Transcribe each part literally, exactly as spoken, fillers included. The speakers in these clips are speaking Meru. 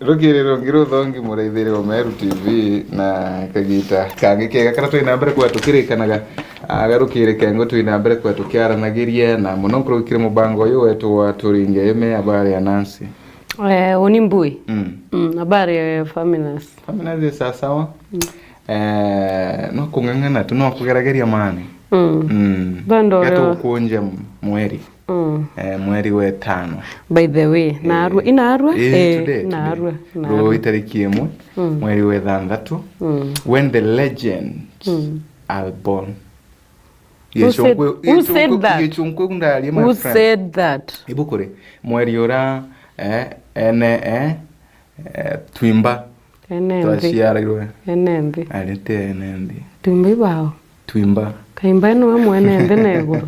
Rukiri rungi ruthongi muraithiri wa Meru T V na kagita kangi kega karia twi na mbere kwa tukirikanaga, agarukire kengo twi na mbere kwa tukiaranagiria na muno nkurukire mubango uyu wetu wa Turinge Ime. Habari ya Nancy? Eh, uni mbui. Mm. Mm, habari ya Faminas. Faminas ni sawa sawa. Mm. Eh, no kung'ang'ana tu, no kugerageria mani. Mm. Mm. Bando Gato urio- kunja mweri. Mm. Eh, mweri wa itano. By the way, eh, narua, inarua? Eh, eh, today, today. Narua, narua. Rwo itariki imwe, mm, mweri wa ithanthatu, mm, when the legends, mm, are born. Who said, who said that? Gichunku ndaria, my friend. Who said that? Ibu kuri, mweri ura, eh, ene, eh, eh, twimba. Ene nthi. Twaciarairwe. Ene nthi. Ari ti ene nthi. Twimba ibao. Twimba. Kaimba niwe mwene nthi na iguru.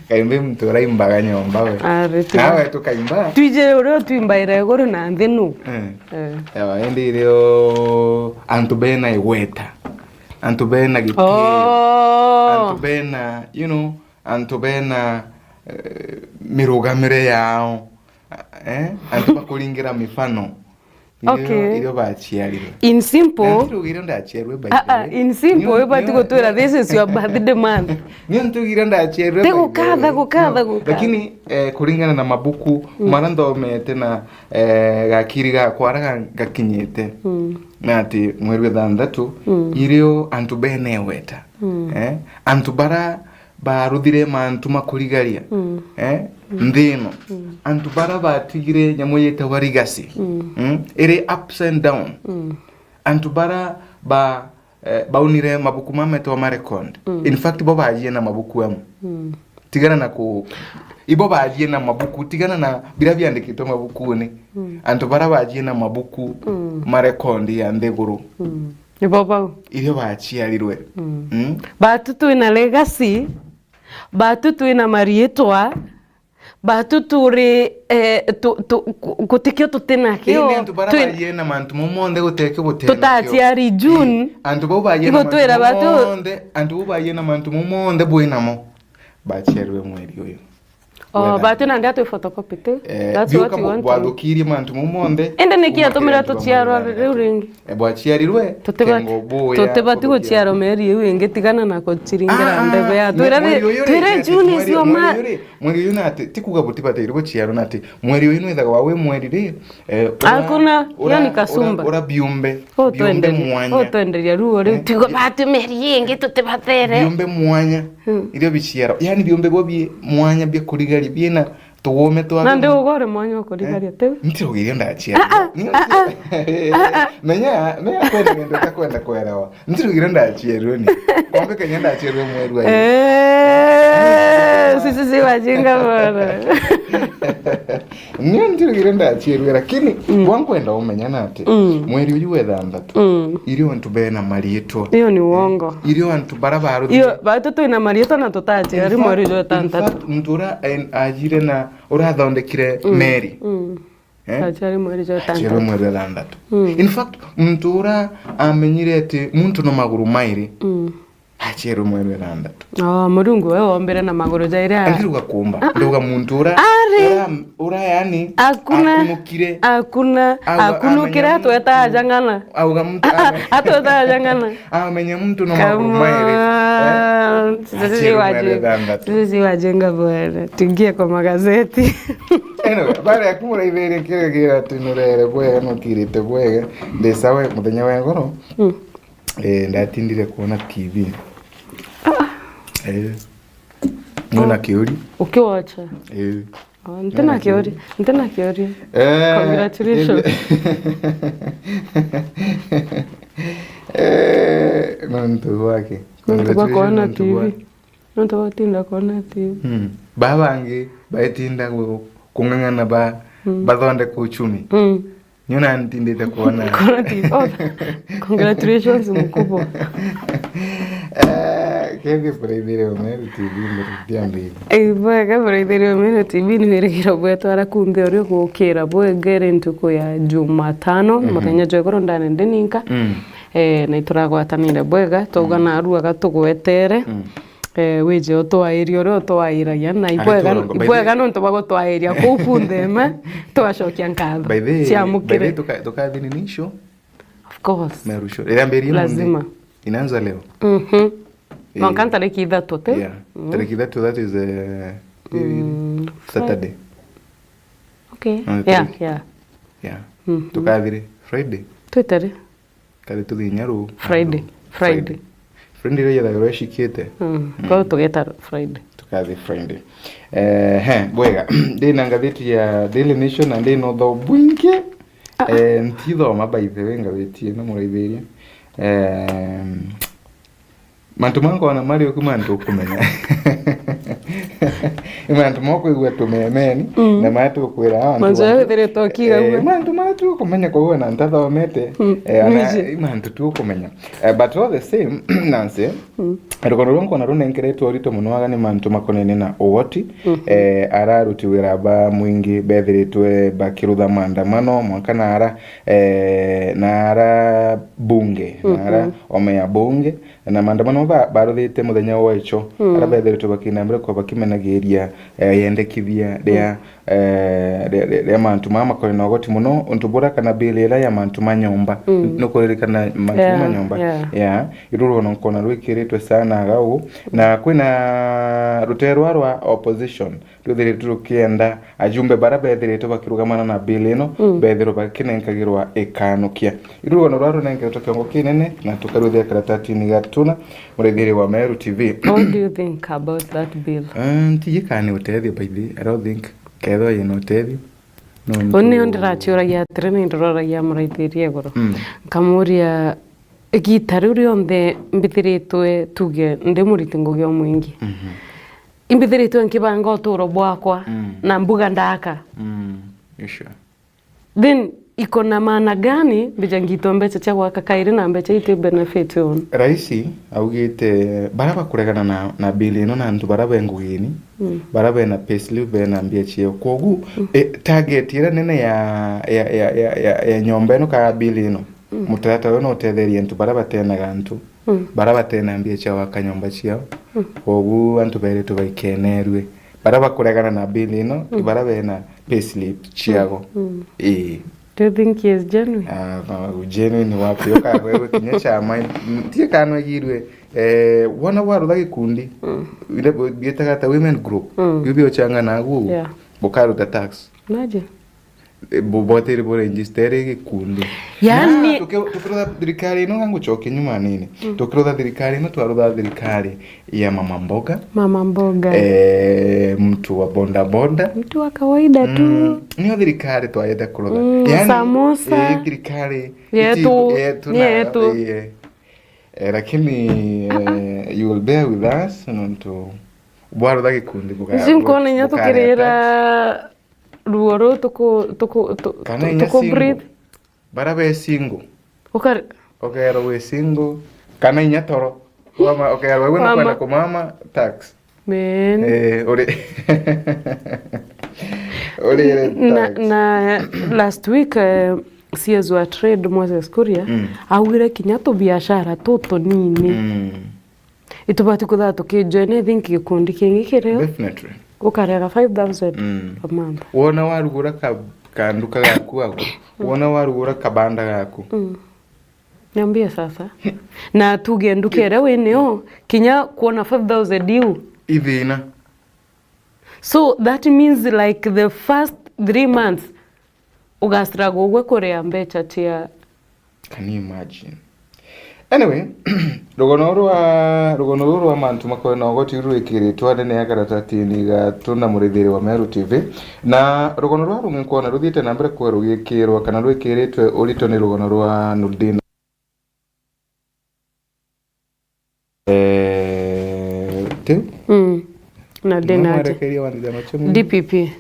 Kaimba muntu uraimbaga nyomba we. Ari ti. Nawe tukaimba. Twije uria utwimbaira iguru na nthi nu. Eh. Eh. Ewa, indi irio antu bena igweta. Antu bena gitio. Oh. Antu bena, you know, antu bena, eh, mirugamire yao. Eh? Antu bakuringira mifano. Irio, okay, irio baciarirwe. In simple. Na ntirugire ndaciarwe by the way. Ah, ah, in simple, nio, ibati nio, gutwira, nio, this is your birthday month. Nio ntugire ndaciarwe by the way. Ti gukatha, gukatha, no, gukatha. Lakini, eh, kuringana na mabuku, mm, maria nthomete na, eh, gakiri gakwa aria ga-, gakinyite. Mm. Na ati mweri wa ithanthatu, mm, irio antu bene igweta. Mm. Eh? Antu bara baruthire mantu makurigaria, mm, eh, mm, nthi ino. Mm. Antu bara batigire nyamu yitagwa legacy, mm, mm, iri ups and down. Mm. Antu bara ba, eh, baunire mabuku mametwa ma record. Mm. In fact, bo bajie na mabuku amo. Mm. Tigana na ku-, ibo bajie na mabuku, tigana na biria biandikitwe mabukuni. Mm. Antu bara bajie na mabuku, mm, ma record ya nthiguru. Mm. Nibo bau. Irio baciarirwe. Mm. Mm. Batu twina legacy, batu twina mariitwa, batu turi, eh, tu-, tu-, ku-, gutikio tutinakio. Indi antu bara barie na mantu mau monthe gutekio butenakio. Tutaciari June. Ii. Antu bau barie na mantu mau batu- monthe, antu bau barie na mantu mau monthe bwinamo, baciarirwe mweri uyu. Oh, batu nandi atwi photocopy tu. Eh, that's what you want to. Bwathukirie mantu mau monthe. Indi niki atumire tuciarwa riu ringi? Eh, bwaciarirwe, tutiba-, kengo buya, tutibati guciarwa mieri iu ingi, tigana na guciringira ndebe ya. Ah, ah, twira mweri uyu ri, twira June is your month. Mweri uyu nati, ti kuga butibataire guciarwa nati, mweri uyu nwithagwa wi mweri ri, eh, ura, hakuna, ura, yani kasumba. Ura, ura biumbe, biumbe mwanya. Utwenderia ruo riu, eh, tigo batu mieri ingi tutibatere. Biumbe mwanya, hmm, irio biciarwa. Yani biumbe bo bi mwanya bia kurigaria, biena tugume twa. Na ndi ugore mwanya ukurigaria, eh, tiu? Ntirugire ndaciarwa. Ah, ah, ni ah, ah. Menya, menya kwenda gintu utakwenda kwerawa. Ntirugire ndaciarwe ni. Kwambe kenya ndaciarwe mweri wa. Eh, sisi si wajinga bwana. Nio ntirugire ndaciarwe, lakini, mm, gwa nkwenda umenya na ati, mm, mweri uyu wa ithanthatu, mm, irio antu bena mariitwa. Hiyo ni uongo. Irio antu bara baruthire. Iyo, batu twina mariitwa na tutaciari mweri uyu wa ithanthatu. In fact, muntu ura en-, ajire na urathondekire, mm, meri. Mm. Eh? Aciari mweri jwa aciari itantatu. Mweri wa itantatu. Mm. In fact, muntu ura amenyire ati muntu no maguru mairi, mm, aciarwe mweri wa itantatu. Oh, Murungu we wombire na maguru jairi aya. Ndiruga kumba. Ah, ah. Ndiruga muntu ura, ari, ura, ura yani, hakuna, akunukire. Hakuna, auga, akunukire amenya muntu, atweta ajang'ana. Auga muntu, ah, ah, amenya, atweta ajang'ana. Amenya muntu no maguru mairi. Come on. Eh? Sisi aciarwe mweri wa itantatu. Sisi wajenga bwana. Tuingie kwa magazeti. Anyway, baada ya kumuraithiria kirigira ati nurere bwega, nukirite bwega, ndi sawa, muthenya wa igoro, mm, eh, ndatindire kuona T V. Ah. Eh. Nuna kiuri. Ukiwacha? Eh. Oh, ntina kiuri, ntina kiuri. Eh, congratulations. Eh, nontu bwake. Nontu bwa kuona T V. Congratulations, nontu bwa Nontu batinda kuona T V. Mm. Baa bangi baitinda ku-, kung'ang'ana ba-, mm, bathondeka uchumi. Mm. Nio nantindite kuona. Kuona T V. Oh, congratulations, mkubwa. Eh, kethi buraithirio Meru T V mbere, ndiambirie. Eh, bwega buraithirio Meru T V, ni wirigiro bwetu ara kunthe uri gukira bwega iri ntuku ya Jumatano, mm-hmm, muthenya jwa igoro ndane ndi ninka. Mm. Eh, na ituragwatanire bwega, twauga, mm, narua gatugwetere. Mm. Eh, wije utwairie uria utwairagia, na ibwega, ibwega nontu bwa gutwairia kuu kunthe, ma twacokia nkatho. By the way, by the way, ciamukire. Tuka-, tukathi nini show? Of course. Meru show. Iriambirie Monday. Lazima. Inaanza leo. Mhm. Eh. Mwanka ntariki ithatu, ti? Yeah. Mm. Tariki ithatu, that is, eh, Saturday. Okay. On the third. Yeah, yeah. Yeah. Mhm. Tukathire Friday. Twitari? Kari tuthi inya ruu. Friday. Friday. Friday. Friday iria yethagirwa icikite. Mm. Mm. Kwou tugeta Friday. Tukathi Friday. Eh, he, bwega. Ndi na ngathiti ya Daily Nation na ndi na utho bwingi. Ah. Eh, ntithoma by the way ngathiti ino muraithiria. Eh, mantu mankona mari oku mantu ukumenya. Ni mantu mokwigua tumemeni, mm, na matukwira mantu mantu ya withiritwe ukiigagua. Eh, mantu mara tukumenya kwou na ntathomete. Mm. Eh, ana, ni mantu tukumenya. Eh, but all the same, Nancy, mm, rugano ruu nkona runenkeretwe urito muno aga ni mantu makonene na ugoti. Mhm. Eh, ara aruti wira ba mwingi bethiritwe bakirutha maandamano, mwanka na ara, eh, na ara bunge, na ara, mhm, ome ya bunge, na maandamano ba-, baruthite muthenya wa icho, mm, ara bethiritwe bakina mbere kwa bakimenagiria, eh, yendekithia ria, mm, eh, ria, ria, ria mantu maa makoni na ugoti muno, untu bura kana bill ira ya mantu ma nyomba. Mm. Nukuririkana mantu, yeah, ma nyomba? Yeah. Yeah. Iru rugano nkona rwikiritwe sana aga uu. Na kwina ruterwa rwa opposition rwithiritwe rukienda ajumbe bara bethiritwe bakirugamana na bill ino, mm, bethirwe bakinenkagirwa ikanukia. Iru rugano rura runenkeretwe kiongo kinene na tukarwithia karatatini gatuna, muraithiria wa Meru T V. What do you think about that bill? Eh, ntiji kana ni utethio by the way. I don't think kethwa yina utethio. No. Uu nio ndiraciuragia atiri, ni ndiroragia muraithiria iguru. Mm. Nkamuria, igita riu rionthe mbithiritwe tuge ndi muriti ngugi o mwingi. Mhm. Imbithiritwe nkibanga uturo bwakwa, mm, na mbuga ndaka. Mm. You sure? Then iko na maana gani mbija ngitwa mbeca cia gwaka kairi na mbeca iti benefit one? Raisi augite bara bakuregana na, na bill ino na antu bara be ngugini, mm, bara bena payslip, bena mbia ciao. Kwogu, mm, eh, target ira nene ya, ya, ya, ya, ya, ya nyomba ino ka bill ino, mm, mutaratara uyu no utetherie antu bara batena gantu, mm, bara batena mbia cia gwaka nyomba ciao. Mm. Kwogu antu beritwe baikenerue. Bara bakuregana na bill ino, mm, bara bena payslip ciago. Mm, mm. Ii. Do you think he is genuine? Ah, no, genuine wapi? Uka wewe kinya chama, tie kana igirwe, eh, wana warutha gikundi. Mm. Ile bietaga ta women group. Mm. Yubi ochanga na gu. Yeah. Bukaruta tax. Imagine. Eh, bu-, botiri bu register gikundi. Yani na tuki-, tukirutha thirikari ino, nga ngucoke nyuma nini. Mm. Tukirutha thirikari ino, twarutha thirikari ya mama mboga. Mama mboga. Eh, mtu wa boda boda. Mtu wa kawaida tu. Mm, niyo thirikari twayete kurutha. Mm, yani, samosa. Eh, thirikari yetu, yetu, ni na yetu. Eh, eh, lakini, ah, ah, eh, you will bear with us, nontu bwarutha gikundi buka-, nkuona inya bukareta tukirira ruo ruu tuku-, tuku-, tu-, kana tu-, inya tuku single. Breathe. Bara be single. Ukari- Ukerwa wi single. Kana inya toro. Wama, ukerwa we nukwenda kumama tax. Man. Eh, uri-, urire na, tax. Na last week, eh, C S wa Trade, Moses Kuria, mm, augire kinya tubiashara tutunini. Mm. Itubati kwithirwa tukijoin, I think, gikundi kingi kirio. Definitely. Ukarega five thousand, mm, per month. Wona warugura ka-, kanduka gaku ago. Mm. Wona warugura kabanda gaku. Mm. Niambie sasa. Na tuge nduka iria winio, kinya kwona five thousand iu. Ithina. So that means, like, the first three months, ugastruggle gwe kuria mbeca cia. Can you imagine? Anyway, rugono rwa, rugono ruru rwa mantu makoe na ugoti rwikiritwe anene ya karatatini gatu na murithiri wa Meru T V. Na rugono rwa rungi nkwona ruthiite na mbere kwa rugikirwa kana rwikiritwe urito ni rugono rwa Nurdin. Eh, tiu? Mm. Na ndina atia? Mwerekeria wa nthigano cia mwingi? D P P.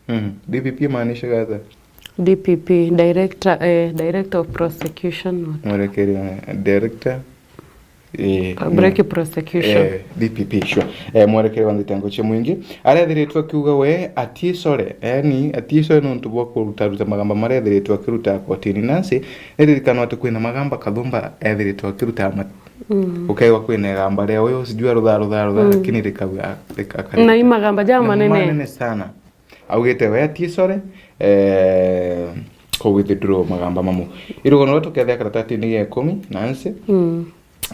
Mm. D P P imaanishaga atia? D P P, director, eh, Director of Prosecution. Mwerekeria, director? Eh, public prosecution. Eh, D P P, sure. Eh, mwerekeria wa nthigano cia mwingi. Arethiritwe akiuga we aticore, yani, aticore nontu bwa kurutaruta magamba maria ethiritwe akiruta kotini. Nancy, niririkanwa ati kwina magamba Kathumba ethiritwe akiruta ma-, Mm. Ukaigua kwina igamba ria uyu sijui arutha, arutha, arutha, Mm. lakini rikawa, rika-, akarita. Na i magamba ja Na manene. manene sana. Augite we atie sore, eh, ku withdraw magamba mamu. I rugono ruria tukethira karatatini ya ikumi na nsi. Mm.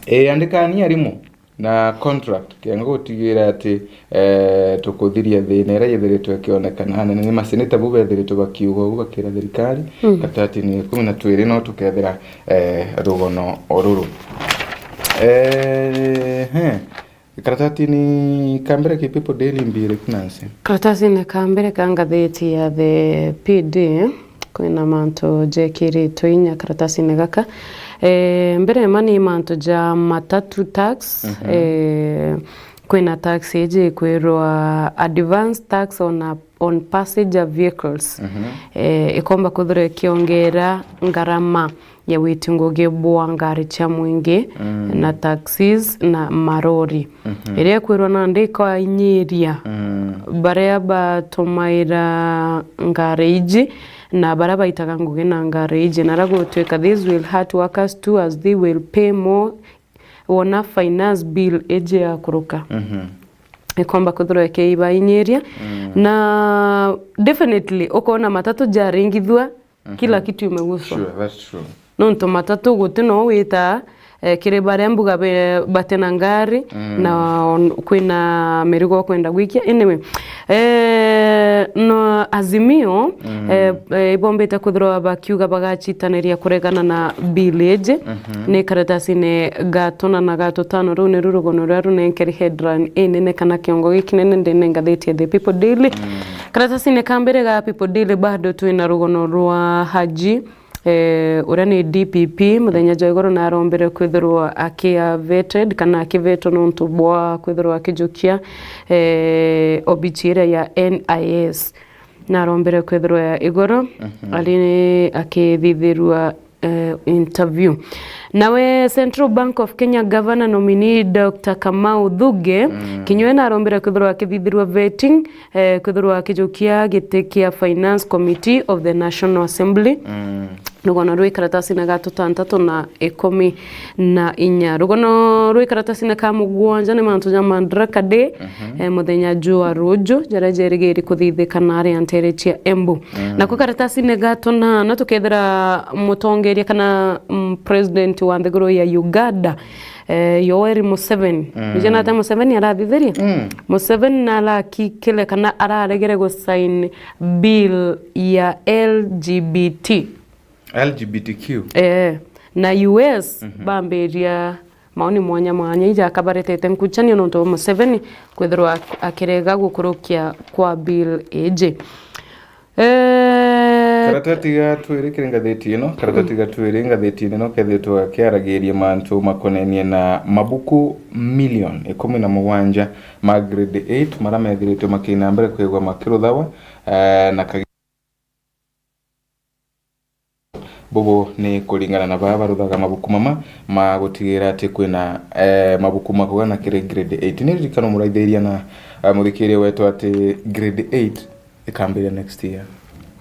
Eh, andikani arimu na contract, kianga gutigira ati, eh, tukuthiria thina iria yithiritwe ikionekana. Anene ni maseneta bu bethiritwe bakiuga ugu bakira thirikari, Mm. karatatini ya ikumi na twiri no tukethira, eh, rugono o ruru. Eh, he. Karatatini ka mbere ki People Daily mbiri kunansi. Karatatini ka mbere ka ngathiti ya The P D, kwina mantu jekiritwe inya karatatini gaka. Eh, mbere ma ni mantu ja matatu tax, Mhm. eh, kwina tax iji ikwirwa advance tax on a, on passenger vehicles. Mhm. Eh, ikomba kwithirwa ikiongera ngarama ya witi ngugi bwa ngari cia mwingi Mm. na taxis na marori. Mhm. Iria ikwirwa nandi ikainyiria Mm. baria batumaira ngari iji na baria baitaga ngugi na ngari iji. Naria gutwika this will hurt workers too as they will pay more wona finance bill iji yakuruka. Mhm. Ikomba kwithirwa ikiibainyiria. Mm. Na definitely ukona matatu jaringithua, Mhm. kila kitu imeguswa. Sure, that's true. Nontu matatu guti no wita, eh, kiri baria mbuga be-, bati na ngari, Mm. na on-, kwina mirigo ukwenda gwikia. Anyway, eh, no Azimio, Mm. eh, eh, ibombite kwithirwa bakiuga bagachitaniria kuregana na bill iji. Mhm. Ni karatasini ga tuna na ga tutano, ruu niru rugono ruria runenkeri headline inene kana kiongo gikinene ndene ngathiti ya The People Daily. Mm. Karatasini ka mbere ga People Daily bado twina rugono rwa Haji, eh, uria ni D P P, muthenya jwa igoro narombere kwithirwa akia vetted kana akivetwo nontu bwa kwithirwa akijukia, eh, obichi iria ya N I S. Narombere kwithirwa ya igoro, Mhm. ari akithithirua, eh, interview. Nawe Central Bank of Kenya Governor nominee Doctor Kamau Thuge, Mm. kinya we narombere kwithirwa akithithirua vetting, eh, kwithirwa akijukia giti kia Finance Committee of the National Assembly. Mm. Rugono rwi karatasini ga tutantatu na ikumi na inya. Rugono rwi karatasini ka mugwanja ni mantu ja Madaraka Day, Mhm. eh, muthenya jwa ruju, jaria jerigiri kuthithika nari antere cia Embu. Mm. Nako karatasini ga tunana tukethira mutongeria kana, mm, president wa nthiguru ya Uganda, eh, Yoweri Museveni. Mm. Nije nate Museveni arathithirie? Mm. Museveni narakikile kana araregere gusign bill ya L G B T. L G B T Q. Eh, na U S Mhm. bambiria maoni mwanya mwanya ija akabaretete nkuchanio nontu bwa Museveni kwithirwa ak-, akirega gukurukia kwa bill iji. Eh, Karatati ga twiri kiri ngathiti ino, karatati ga twiri ngathitine ino kethitwe gakiaragiria mantu makonenie na mabuku milioni ikumi na mugwanja ma grade eight maria methiritwe makina mbere kwigwa makiruthawa, eh, na kagi-, bubu ni kuringana na baa baruthaga mabuku mama ma gutigira ati kwina, eh, mabuku ma kugana kiri grade eight. Ni ririkano muraithiria na, eh, muthikiria wetu ati grade eight ikambiria next year.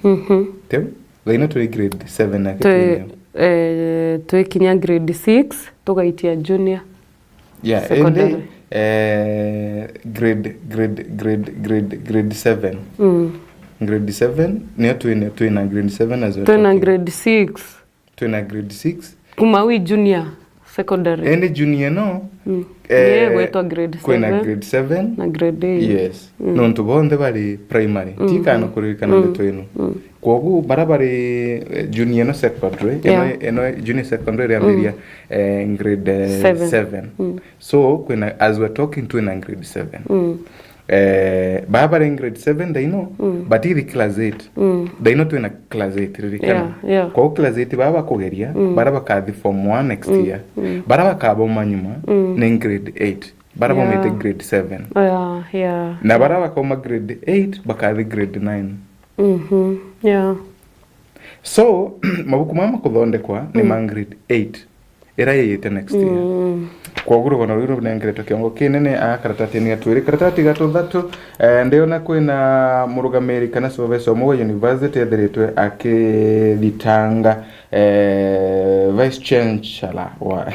Mhm. Tiu? Thaino turi grade seven na Twi-, kitu eh, twikinya grade six, tugaitia junior Yeah, secondary. Indi, eh, grade, grade, grade, grade, grade seven. Mm. Grade seven, niyo twina, twina grade seven as we're Twina talking. Grade six. Twina grade six. Kuma wi junior secondary. Indi junior no, Mm. eh, Ni gwetwa grade kwina seven grade seven. Na grade eight. Yes. Mm. Nontu bonthe bari primary. Mm, Tikana mm. Kuririkana Mm. Ndeto ino. Mm. Kwogu bara bari, eh, junior no secondary, Yeah. Ino, ino junior secondary riambiria, Mm. eh, grade, eh, Seven. Seven. Mm. So, kwina, as we're talking, twina grade seven. Mm. Eh, baa bari grade seven ndaino, Mm. But iri class eight. Mm. Ndaino twina class eight, ririkana. Yeah, yeah. Kwou class eight baa bakugeria, Mm. Bara bakathi form one next Mm, year. Mm. Bara bakaboma nyuma, Mm. Ni grade eight. Bara Yeah. Bomite grade seven. Yeah, yeah. Na bara bakauma grade eight, bakathi grade nine. Mhm, yeah. So, mabuku mama makuthondekwa ni Mm. Ma grade eight. Ira yiyite next year. Mm. Kwogu rugono ruru runengeretwe kiongo kinene a karatatini ga twiri. Karatati ga tuthatu, eh, ndiona kwina murugamiri kana supervisor umwe wa university ethiritwe akithitanga, eh, Vice Chancellor wa,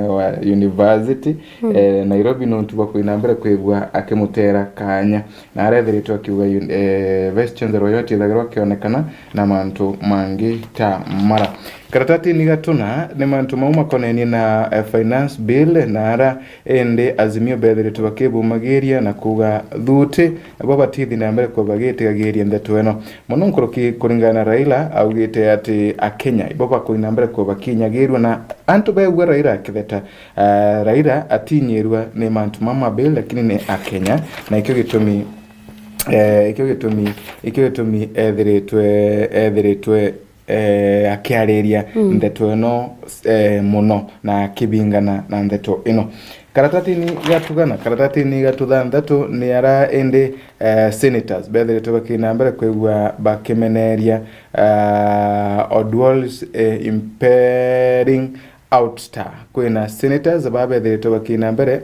wa university, eh, Nairobi, nontu bwa kwina mbere kwigua akimutera kanya. Na arethiritwe akiuga yu-, eh, Vice Chancellor uyu atithagirwa akionekana na mantu mangi ta mara. Karatatini gatuna ni mantu mau makonenie na, eh, finance bill, na ara indi Azimio bethiritwe bakibumagiria na kuuga thuti bo batithi na mbere kwa bagitigagiria ndeto ino. Mono nkuruki kuringana na Raila, augite ati Akenya ibo bakuina mbere kwa bakinyagirua, na antu begua Raila akitheta, eh, Raila atinyirua ni mantu ma mabill, lakini ni Akenya, na ikio gitumi, eh, ikio gitumi, ikio gitumi ethiritwe, ethiritwe, eh, akiariria ndeto ino, eh, mono na akibingana na ndeto ino. Karatatini gatugana, karatatini gatuthanthatu ni ara indi, eh, senators bethiritwe bakina mbere kwigua bakimeneria, eh, Odwal's, eh, impairing ouster. Kwina senators babethiritwe bakina mbere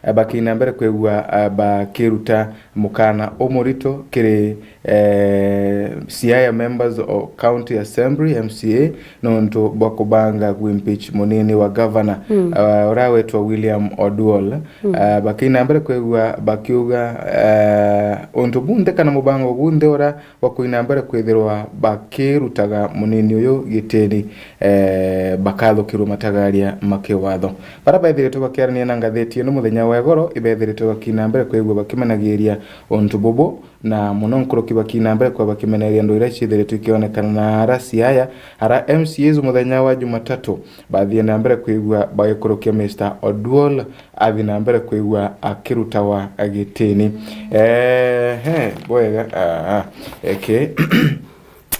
eh, bakina mbere kwigua, eh, bakiruta mukana umurito kiri, eh, Siaya members of County Assembly, M C A, nontu bwa kubanga kuimpeach munini wa governor, eh, uria wetwa William Odwal. Eh, bakina mbere kwigua bakiuga, eh, untu bunthe kana mubango gunthe ura wa kuina mbere kwithirwa bakirutaga munini uyu gitini, eh, bakathukirwa matagaria ma kiwatho. Bara bethiritwe bakiarania na ngatheti ino muthenya wa igoro, ibethiritwe bakina mbere kwigua bakimenagiria untu bubu, na mono nkuruki bakina mbere kwa bakimeneria ndu iria ciithiritwe ikionekana na ara Siaya, ara M C As muthenya wa Jumatatu bathie na mbere kwigua bagikurukia Mister Odwal athi na mbere kwigua akirutawa gitini. Ehe, bwega, ah, eke.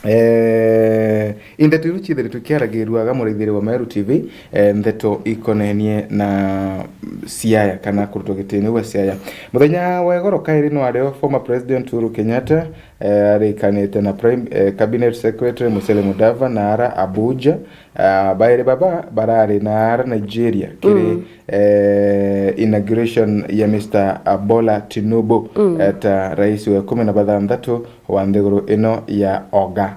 Eh, indeto iu ciithiritwe ikiaragirua aga muraithiri wa Meru T V, eh, ndeto ikonenie na Siaya kana kurutwa gitini gwa Siaya. Muthenya wa igoro kairi nwario former President Uhuru Kenyatta, eh, arikanite na prime, eh, cabinet secretary Musalia Mudavadi na ara Abuja. Ah, bairi baba barari na ara Nigeria kiri, eh, inauguration ya Mister Bola Tinubu, eh, ta rais wa ikumi na bathanthatu wa nthiguru ino ya oga.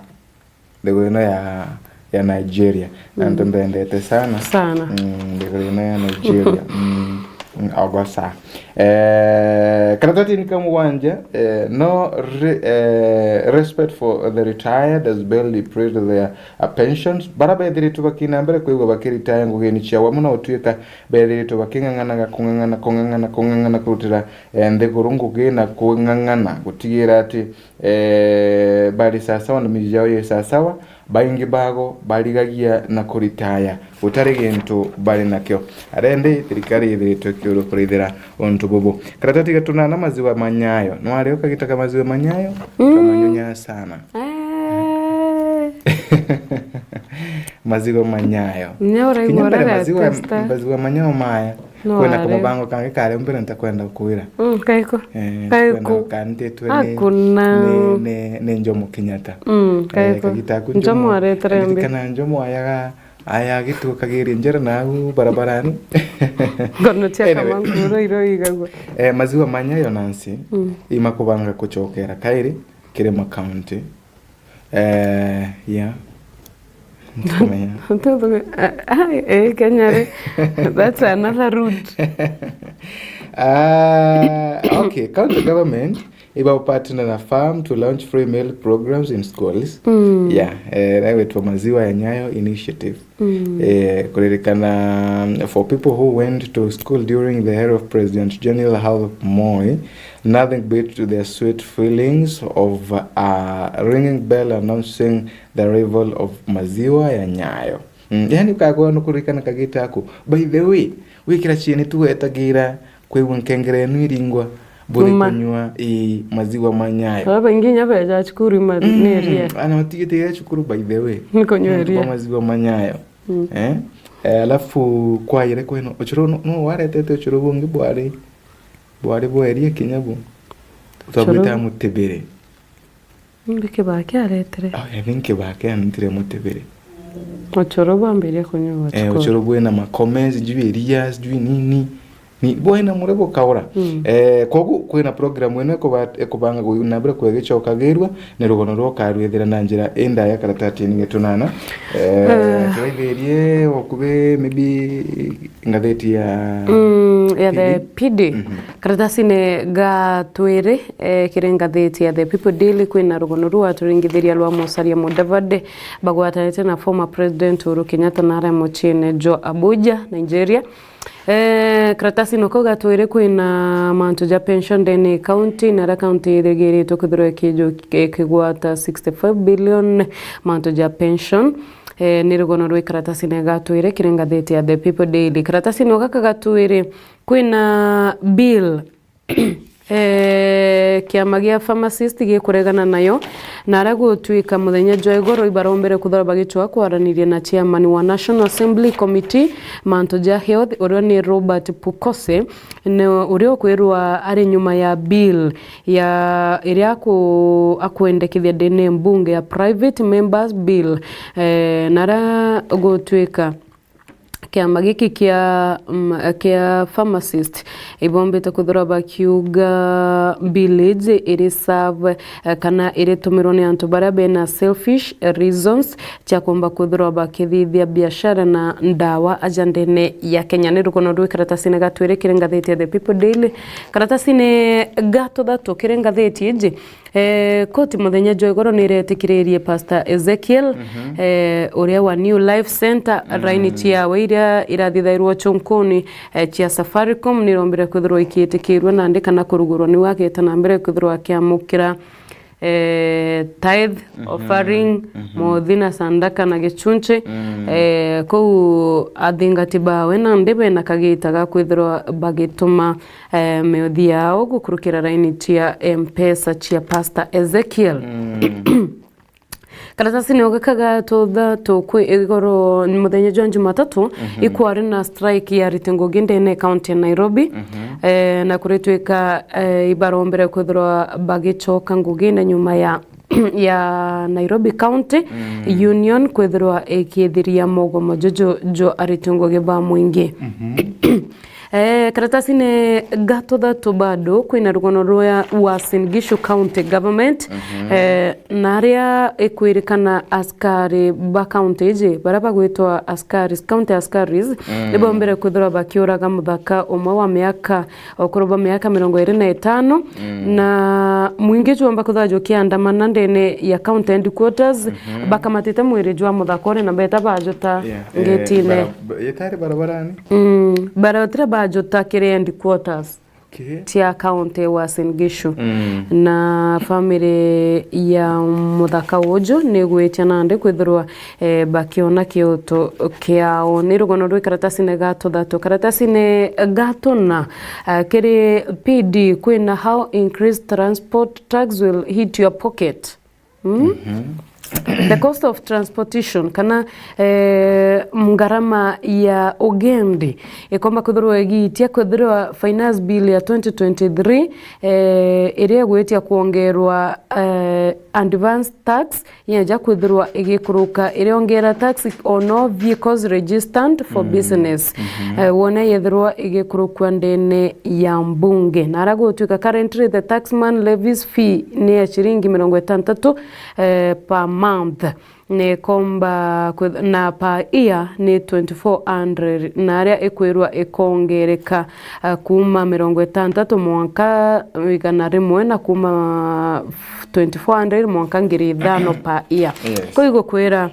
Nthiguru ino ya, ya Nigeria. Na antu mbendete sana. Sana. Mm, nthiguru ino ya Nigeria. Mm, mm, ogosa. Eh, karatatini ka mugwanja, eh, no re-, eh, respect for the retired as bill deprived their, uh, pensions. Bara bethiritwe bakina mbere kwigua bakiritaya ngugini ciao amwe na utuika bethiritwe baking'ang'anaga kung'ang'ana, kung'ang'ana, kung'ang'ana kurutira, eh, nthiguru ngugi na kung'ang'ana gutigira ati, eh, bari sasawa na miji yao yi sasawa, baingi bago barigagia na kuritaya gutari gintu bari nakio. Arendi thirikari ithiritwe kiuru kurithira untu bubu. Karatati gatunana maziwa ma Nyayo. Nwari ukagitaga maziwa ma Nyayo? Mm. Kamanyunya sana. Eh. Maziwa ma Nyayo. Nyayo uraigua. Kinya mbere uraga maziwa, testa. Maziwa ma Nyayo maya. No. Kwina are kamubango kangi kari mbere ntakwenda kwira. Mm, kaiko. Eh, kaiko. Kwenda kantitwe ni, hakuna, ni, ni, ni Njomo Kenyatta. Mm, eh, kaiko. Kagita aku Njomo, Njomo aretere mbi. Ndirikana Njomo ayaga, aya agitukagiria njira nagu barabarani. Ngono cia, anyway, Kamankuro iro igagwa. Eh, maziwa ma Nyayo Nancy, mm, imakubanga kuchokera kairi kiri ma county. Eh, yeah. Ntikumenya. Ntuthunge-, ah, ah, eh, Kenya ri. That's another route. Ah, okay. County government iba partner na farm to launch free meal programs in schools. Mm. Yeah, eh, that wetwa Maziwa ya Nyayo Initiative. Mm. Eh, kuririkana, um, for people who went to school during the era of President General Arap Moi, nothing beat the sweet feelings of a ringing bell announcing the arrival of Maziwa ya Nyayo. Mm, yani ukagwa no kuririkana kagita ako. By the way, wikira cieni tu wetagira kwigua nkengere yenu iringwa, buri, ma, kunywa, ii, maziwa ma Nyayo. Abaingi inya beja cukuru ima, mm, neria. Ana matigite ya cukuru, by the way. Ni kunywa, mm, eria. Kwa maziwa ma Nyayo. Mm. Eh? Eh, alafu kwaire kweno, ucuru no, no waretete ucuru bungi bwari, bwari bweria kinya bu. Ucuru. Twabwita mutibiri. Mbi Kibaki aretere. Oh, I think Kibaki anitire mutibiri. Ucuru bwambiria kunywa, eh, ucuru. Ucuru bwina makome, sijui iria, sijui nini. Ni bwena mure bukaura. Mm. Eh, kogu kwina program ino ikuba-, ikubanga gu-, na mbere kwegichokagirwa ni rugono rwa ukarwithira na njira indaya karatatini getunana. Eh, eh, twaithirie okubi maybe ngatheti ya Mm, ya the P D. P D. Mhm. Karatasine ga twiri, eh, kiri ngatheti ya The People Daily kwina rugono rwa aturingithiria rwa Musalia Mudavadi bagwatanite na former president Uhuru Kenyatta na aria muciine jwa Abuja, Nigeria. Eh, karatasi noko gatwire kwina mantu ja pension ndene county, na aria county irigiritwe kwithirwa ikiju-, ikigwata sixty-five billion mantu ja pension. Eh, ni rugono rwi karatasi ne gatwire kiri ngatheti ya The People Daily. Karatasi no gaka gatwire kwina bill Eh, kiama gia pharmacist gikuregana nayo, na aria gutwika muthenya jwa igoro ibarombere kuthora bagichwa kwaraniria na chairman wa National Assembly Committee mantu ja health, uria ni Robert Pukose, ne, uria ukwirwa ari nyuma ya bill ya iria aku-, akwendekithia ndene mbunge ya private members bill, eh, na aria gutwika kiama giki kia, mm, kia pharmacist ibombite kwithirwa bakiuga bill iji iri serve, eh, kana iritumirwa ni antu baria bena selfish reasons cia kumba kwithirwa bakithithia biashara na ndawa aja ndene ya Kenya. Ni rugono rwi karatasine gatwiri kiri ngatheti ya The People Daily. Karatasine ga tuthatu kiri ngatheti iji, Eh, koti muthenya jwa igoro ni iretikiririe Pastor Ezekiel, mhm, eh, uria wa New Life Center, mm, raini ciawe iria irathithairwo chunkuni, eh, cia Safaricom, ni irombire kwithirwa ikiitikirua nandi kana kurugurwa niwe ageeta na mbere kwithirwa akiamukira, eh, tithe, mhm, offering, mhm, mothi na sandaka na gichunchi. Mm. Eh, kuu athingati bawe nandi bena kagiita ga kwithirwa bagituma eh, miuthi yao gukurukira raini cia M-Pesa cia Pastor Ezekiel. Mm. Karatasi ni ugakaga tutha tukwi igoro muthenya jwa Jumatatu, mhm, ikwari na strike ya ariti ngugi ndene kaunti ya Nairobi. Mhm. Eh, na kuritwika, eh, ibarombere kwithirwa bagichoka ngugine nyuma ya ya Nairobi County, mm, Union kwithirwa ikithiria mogomo juju jwa ariti ngugi ba mwingi. Mhm. Eh, karatasine ga tuthatu bado kwina rugono rwa Uasin Gishu County Government, mhm, eh, na aria ikwirikana askari ba county iji, baria bagwitwa askari, county askaris, mm, nibombere kwithirwa bakiuraga muthaka umwe wa miaka ukuru bwa miaka mirongo iri na itano, mm, na mwingi jwomba kwithirwa jukiandamana ndene ya county headquarters, mhm, bakamatite mwiri jwa muthaka uri na beta bajuta, yeah, eh, ngetine. Bara-, ba-, yetari barabarani? Mm, barotire bajuta kiri headquarters, okay, cia county Uasin Gishu. Mm. Na family ya muthaka uju ni igwitia nandi kwithirwa eh, bakiona kioto kiao. Ni rugono rwi karatasine ga tuthatu. Karatasine ga tuna, eh, kiri P D kwina how increased transport tax will hit your pocket. Hmm? Mhm. The cost of transportation kana, eh, ngarama ya ugendi ikomba kwithirwa igiitia kwithirwa finance bill ya twenty twenty-three, eh, iria igwitia kwongerwa, eh, advance tax yeja kwithirwa igikuruka iriongera tax on all vehicles registered for, mm, business. Mhm. Eh, wona yethirwa igikurukua ndene ya mbunge. Na ara gutwika currently the taxman levies fee ni ya ciringi mirongo itantatu, eh, per month. Ni ikomba kwith-, na per year ni twenty-four hundred, na aria ikwirwa ikongereka, eh, kuuma mirongo itantatu mwanka igana rimwe na kuuma twenty-four hundred mwanka ngiri ithano per year. Yes. Ko igukwira,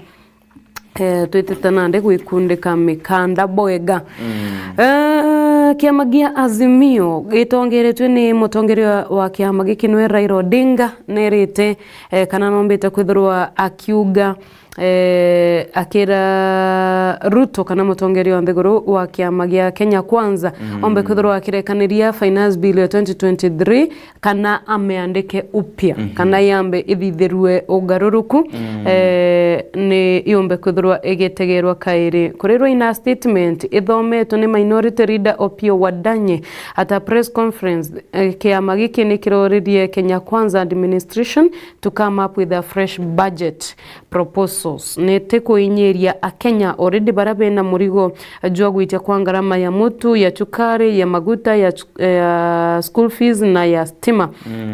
eh, twitite nandi gwikundika mikanda bwega. Mm. Eh, kiama gia Azimio gitongeretwe ni mutongeria wa kiama giki nwe Raila Odinga nerite, eh, kana nombite kwithirwa akiuga, eh, akira Ruto kana mutongeria wa nthiguru wa kiama gia Kenya Kwanza, mm, ombe kwithirwa akirekaniria finance bill ya twenty twenty-three kana ameandike upya, mhm, kana yambe ithithirue ugaruruku, mm, eh, ni yumbe kwithirwa igitegerwa kairi. Kurirwa ina statement ithometwe ni Minority Leader Opiyo Wandayi at a press conference, eh, kiama giki ni kiroririe Kenya Kwanza administration to come up with a fresh budget proposal. Nitikuinyiria Akenya already baria bena murigo jwa gwitia kwa ngarama ya mutu, ya chukari, ya maguta, ya chu-, ya school fees na ya stima.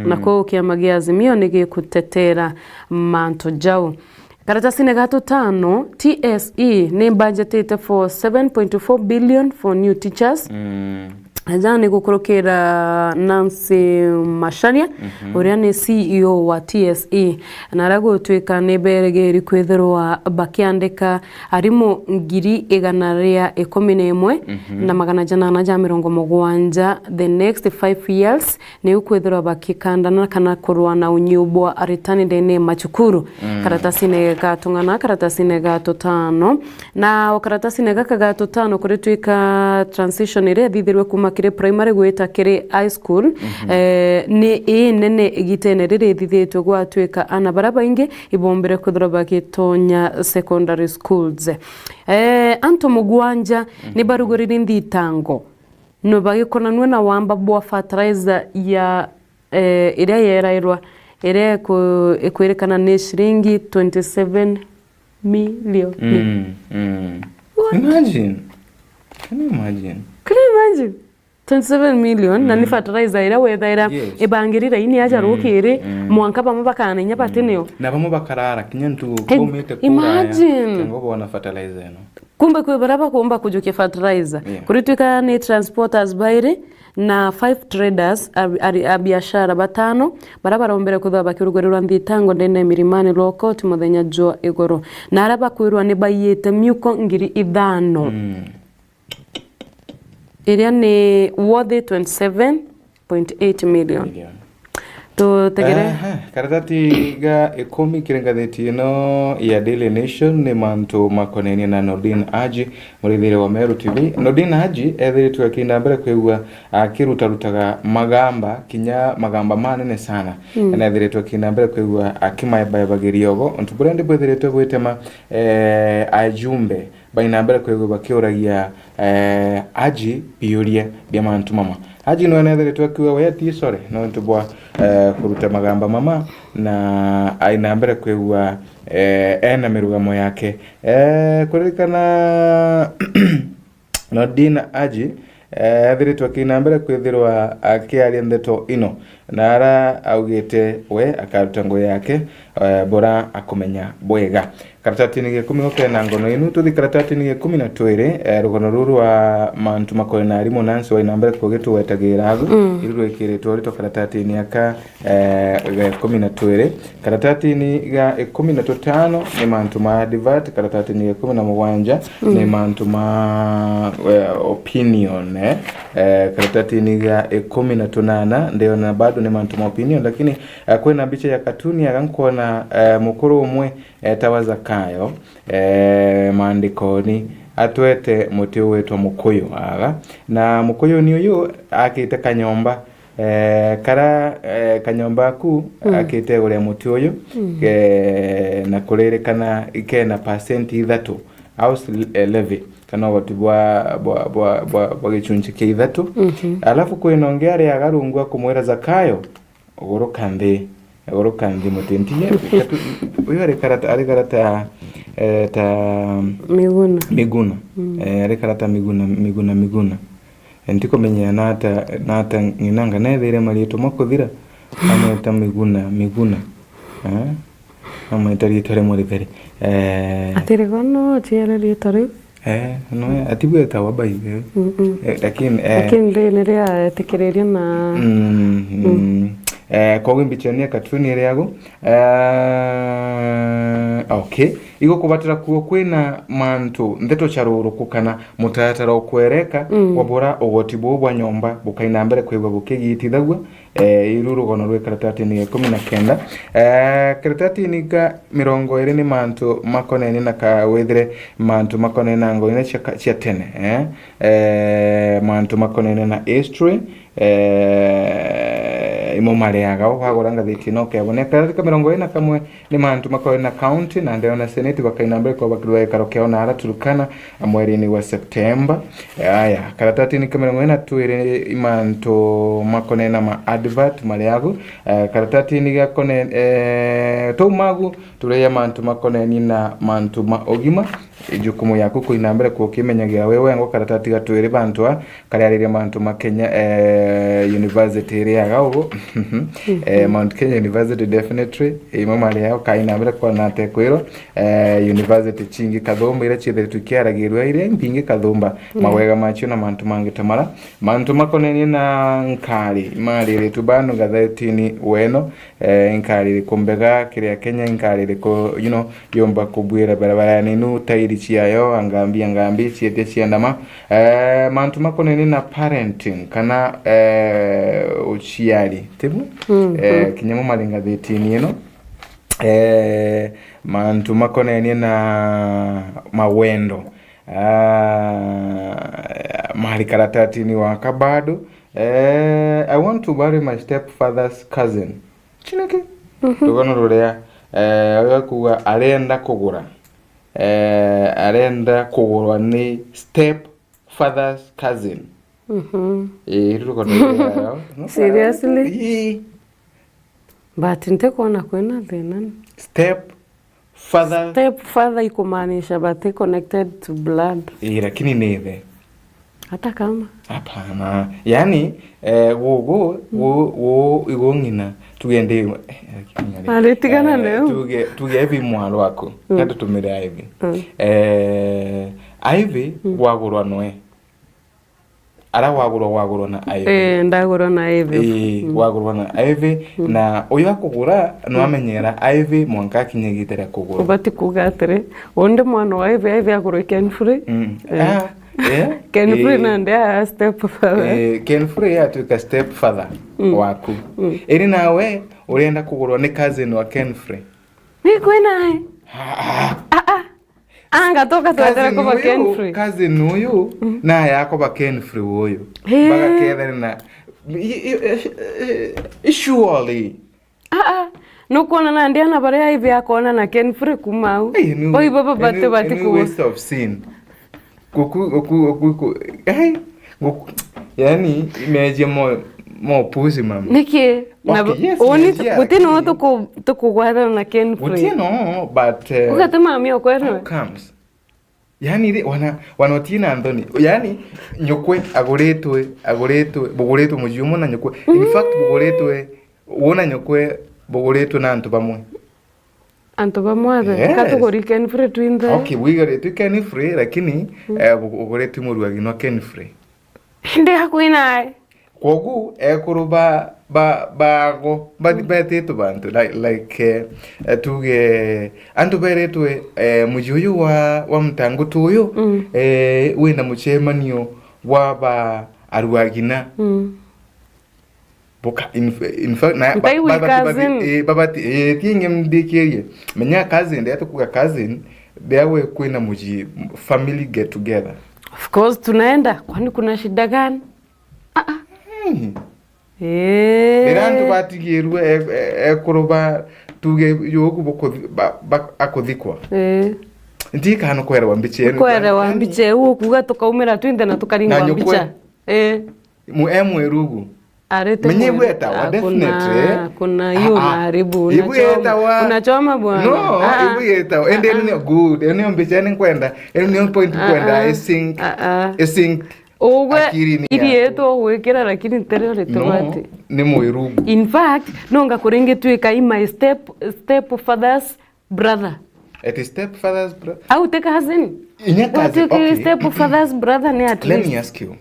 Na kwou kiama gia Azimio ni gikutetera mantu jau. Karatasine ga tutano, T S E ni budgetite for seven point four billion for new teachers. Aja ni gukurukira Nancy Macharia, uria ni C E O wa T S E, na aria gutwika ni berigiri kwithirwa bakiandika arimu ngiri igana ria ikumi na imwe na magana janana ja mirongo mugwanja the next five years, ni ukwithirwa bakikandana kana kurwa na unyiu bwa aritani ndene ya macukuru. Karatasine ga tung'ana, karatasine ga tutano, na o karatasine gaka ga tutano kuritwika transition iria ithithirwe kuma kiri primary gwita kiri high school, eh, ni inene igitene riri ithithitwe gwatwika ana baria baingi ibombire kwithirwa bagitonya secondary schools. Eh, antu mugwanja ni barugurire nthitango no bagikonanua na wamba bwa fertilizer ya, eh, iria yerairwa, iria iku-, ikwirikana ni ciringi twenty seven million. Mm, mm. What? Imagine. Can you imagine? Can you imagine? Twenty seven million, na ni fertilizer iria wethaira ibangiri raini aja rukiri, mwanka bamwe bakanenya bati nio. Na bamwe bakarara kinya ntugu kumite kuraya, imagine, kengo bona fertilizer ino. Kumbe kwi baria bakumba kujukia fertilizer. Yeah. Kuritwika ni transporters bairi na five traders a, a, a biashara batano, baria barombere kwithirwa bakirugurirwa nthitango ndene ya mirimani Lokot muthenya jwa igoro. Na aria bakwirwa ni baiyite miuko ngiri ithano. Iria ni worth twenty seven point eight million. Million. Tutegere. Aha, karatati ga ikumi kiri ngatheti ino ya Daily Nation ni mantu makonenie na Nordin Haji, murithire wa Meru T V. Nordin Haji ethiritwe akiinda mbere kwigua akirutarutaga magamba, kinya magamba manene sana. Mm. Na ethiritwe akiinda mbere kwigua akimaebaebagiria ogo. Untu buria ndi bwithiritwe bwitema, eh, ajumbe baina mbere kwigua bakiuragia, eh, Haji biuria bia mantu mama. Haji nwe nethiritwe akiuga we ati sore nontu bwa, eh, kuruta magamba mama, na aina mbere kwigua, eh, ena mirugamo yake. Eh, kuririkana Nordin Haji, eh, ethiritwe akiina mbere kwithirwa akiaria ndeto ino, na ara augite we akaruta ngugi yake, eh, bura akumenya bwega. Karatatini gia ikumi gukena ngono inu, tuthi karatatini gia ikumi na twiri, eh, rugono ruru rwa mantu makore na arimu Nancy Wainambere kugituwetagira agu, mm, iru rwikiritwe urito karatatini aka, eh, ga ikumi na twiri. Karatatini ga ikumi na tutano ni mantu ma advert, karatatini ga ikumi na mugwanja, mm, ni mantu ma, eh, opinion, eh. Eh, karatatini ga ikumi na tunana ndiona bado ni mantu ma opinion, lakini, eh, kwina mbicha ya katuni aga nkwona, eh, mukuru umwe etawa Zakayo, eh, maandikoni atwete muti ugwitwa mukuyu aga, na mukuyuni uyu akite kanyomba, eh, kara, eh, kanyomba aku, mm, akite iguru ria muti uyu, mm, eh, na kuririkana ikena percent ithatu, house, eh, levy, kana ugoti bwa, bwa, bwa, bwa, bwa gichunchi kia ithatu. Mhm. Alafu kwina ungi ariaga rungu akumwira Zakayo, guruka nthi, guruka nthi mutintiye. Uyu ari karata, ari karata, eh, ta Miguna. Miguna. Mm. Eh, ari karata Miguna, Miguna, Miguna. Eh, ntikumenya nata, nata ng'ina ngana ethire mariitwa makuthira, amweta Miguna, Miguna. Eh? Amweta riitwa rimwe ritheri. Eh. Atirigo no ciere riitwa riu. Eh, no, ati gwetawa by the way. Mm-mm. Eh, lakini, eh, lakini ndi ni ria etikiriria na mm, mm. Mm. Eh, koguo mbichania katuni iri agu. Eh, okay. Igo kubatira kuo kwina mantu, ndeto cha ruruku kana mutaratara ukwereka, mm, wa bura ugoti buu bwa nyomba bukaina mbere kwigua bukigitithagua, eh, iru rugono rwi karatatini ga ikumi na kenda. Eh, karatatini ga mirongo iri ni mantu makonene na ka withire mantu makonene na ngoine cia ka-, cia tene, eh? Eh, mantu makonene na history, eh, imo mariaga, ukagura ngathiti ino ukebona. Karatathi ka mirongo iri na kamwe ni mantu makoe na county, na ndeo na senate bakaina mbere kwa bakirwa gikaro kiao na ara Turkana, mweri-ini wa Septemba. Aya, karatatini ka mirongo iri na twiri i mantu makonena ma advert mariagu. Eh, karatatini gakone, eh, tou magu tureia mantu makoneni na mantu ma ugima. Jukumu yaku kuina mbere kukimenyagia we wengwa karatati ga twiri bantu a kariariria mantu ma Kenya, eh, university iriaga ugu. Eh, Mount Kenya University definitely, imo maria ukaina mbere kwona ate kwirwa, eh, university chingi kathumba iria ciethiritwe ikiaragirua iria mbingi kathumba, mawega macio na mantu mangi ta mara. Mantu makonenie na nkari, imariritwe banu ngathetini weno, eh, nkari iriku mbega kiria Kenya, nkari iriku, you know, yomba kubwira barabara ninu, tairi ciayo, angambi, angambi, cietia ciandama. Eh, mantu makonenie na parenting, kana, eh, uciari, tibu? Eh, kinya mo mari ngathitini ino. Eh, mantu makonenie na mawendo. Ah, mari karatatini waka bado. Eh, I want to marry my stepfather's cousin. Chiniki? Rugano ruria, eh, uyu akuga arenda kugura. Eh, arenda kugurwa ni stepfather's cousin. Mhm. Eh, iru rugano ruria, no? Seriously? Ii. But ntikwona kwina thina. Step father. Step father ikumaanisha bati connected to blood. Ii, lakini ni ithe. Hata kama. Hapana. Yaani, eh, gugu, gu-, gu-, igu ng'ina, tuge ndi, eh, lakini ari, aritigana eh, neu. Tuge, tuge hivi mwaro waku, mm, natutumire Ivy. Mm. Eh, Ivy, mm, gwagurwa noe. Ara wagurwa, wagurwa na Ivy. Eh, ndagurwa na Ivy. Ii, mm, wagurwa na Ivy, mm, na uyu akugura, mm, nwamenyera Ivy mwanka akinye igita ria kugurwa. Ubati kuuga atiri, undi mwana wa Ivy, Ivy agurwe Kenfrey. Mm. Eh. Ah, eh? Kenfrey, eh, nandi a stepfather. Eh, Kenfrey atuika stepfather, mm, waku. Mm. Iri nawe urenda kugurwa ni cousin wa Kenfrey. Ni kwina ai? Ah, ah. Ah, ah. Anga tuka twethera kuba Kenfrey. Cousin uyu, mm, naye akoba Kenfrey uyu. He. Bagakethana na, i-, i-, i-, i-, surely. Ah, ah. Nukwona nandi ana baria Ivy akona na Kenfrey kuma au. Ei, ni, bo ibo babati ni, bati ni kuwa. Waste of sin. Guku, guku, guku, ku-, ei, guku, yani, imagine mo, mo pussy, mama. Niki? Na okay, yes, uni, yes, yeah, guti no lakini tuku-, tukugwathana na Kenfrey. Guti no, but, eh, ugate mami okwerwe. How comes? Yani ri, wana, wana utina nthoni. Yani, nyukwe aguritwe, aguritwe, buguritwe muji umwe na nyukwe. In fact, buguritwe, wona nyukwe, buguritwe na antu bamwe. Antu bamwe athe, yes, ka tuguri Kenfrey twinthe. Okay, bwigari tu Kenfrey, lakini, mm, eh, bu-, buguritwe murua gino Kenfrey. Ndi hakuhi nae. Kwogu, ekuru ba, ba, bago, ba-, mm, betitwe bantu, like, like, eh, eh, tuge, antu beritwe, eh, muji uyu wa, wa mutangutu uyu, mm, eh, wina mucemanio wa ba aruagina. Mm. Buka-, in, in fact, na, ba-, ntaigua babati, cousin. Bathi-, eh, babati, eh, ti inge mthikirie. Menya cousin, ndia tukuga cousin, ndia we kwina muji, family get together. Of course, tunaenda. Kwani kuna shida gani? Ah, ah. Hmm. Eh. Riria antu batigirue, e-, e-, ekuru ba, tuge, yuku bukuthi-, ba, ba, akuthikwa. Eh. Ntikano kwerewa mbicha enu. Kwerewa mbicha iu, ukuga tukaumira twinthe na tukaringwa mbicha. Eh. Mu-, e mwirugu. Arete mwiru. Menye igwetawa, definitely. Kuna, kuna hiyo unaharibu, unachoma, unachoma bwana. No, igwetawa. Ende ni good. Ende mbicha ni kwenda. Ende ni point kwenda. Ah, ah. Isync. Ah, ah. Isync. Ugwe akiri ni iri yaku. Yetu gwikira, lakini ntere uri tubati. No, ni mwirugu. In fact, no ngakuringi twika i my step, step father's brother. At stepfather's brother? Au te cousin? Inya cousin, okay. Stepfather's brother ni at least. Let me ask you.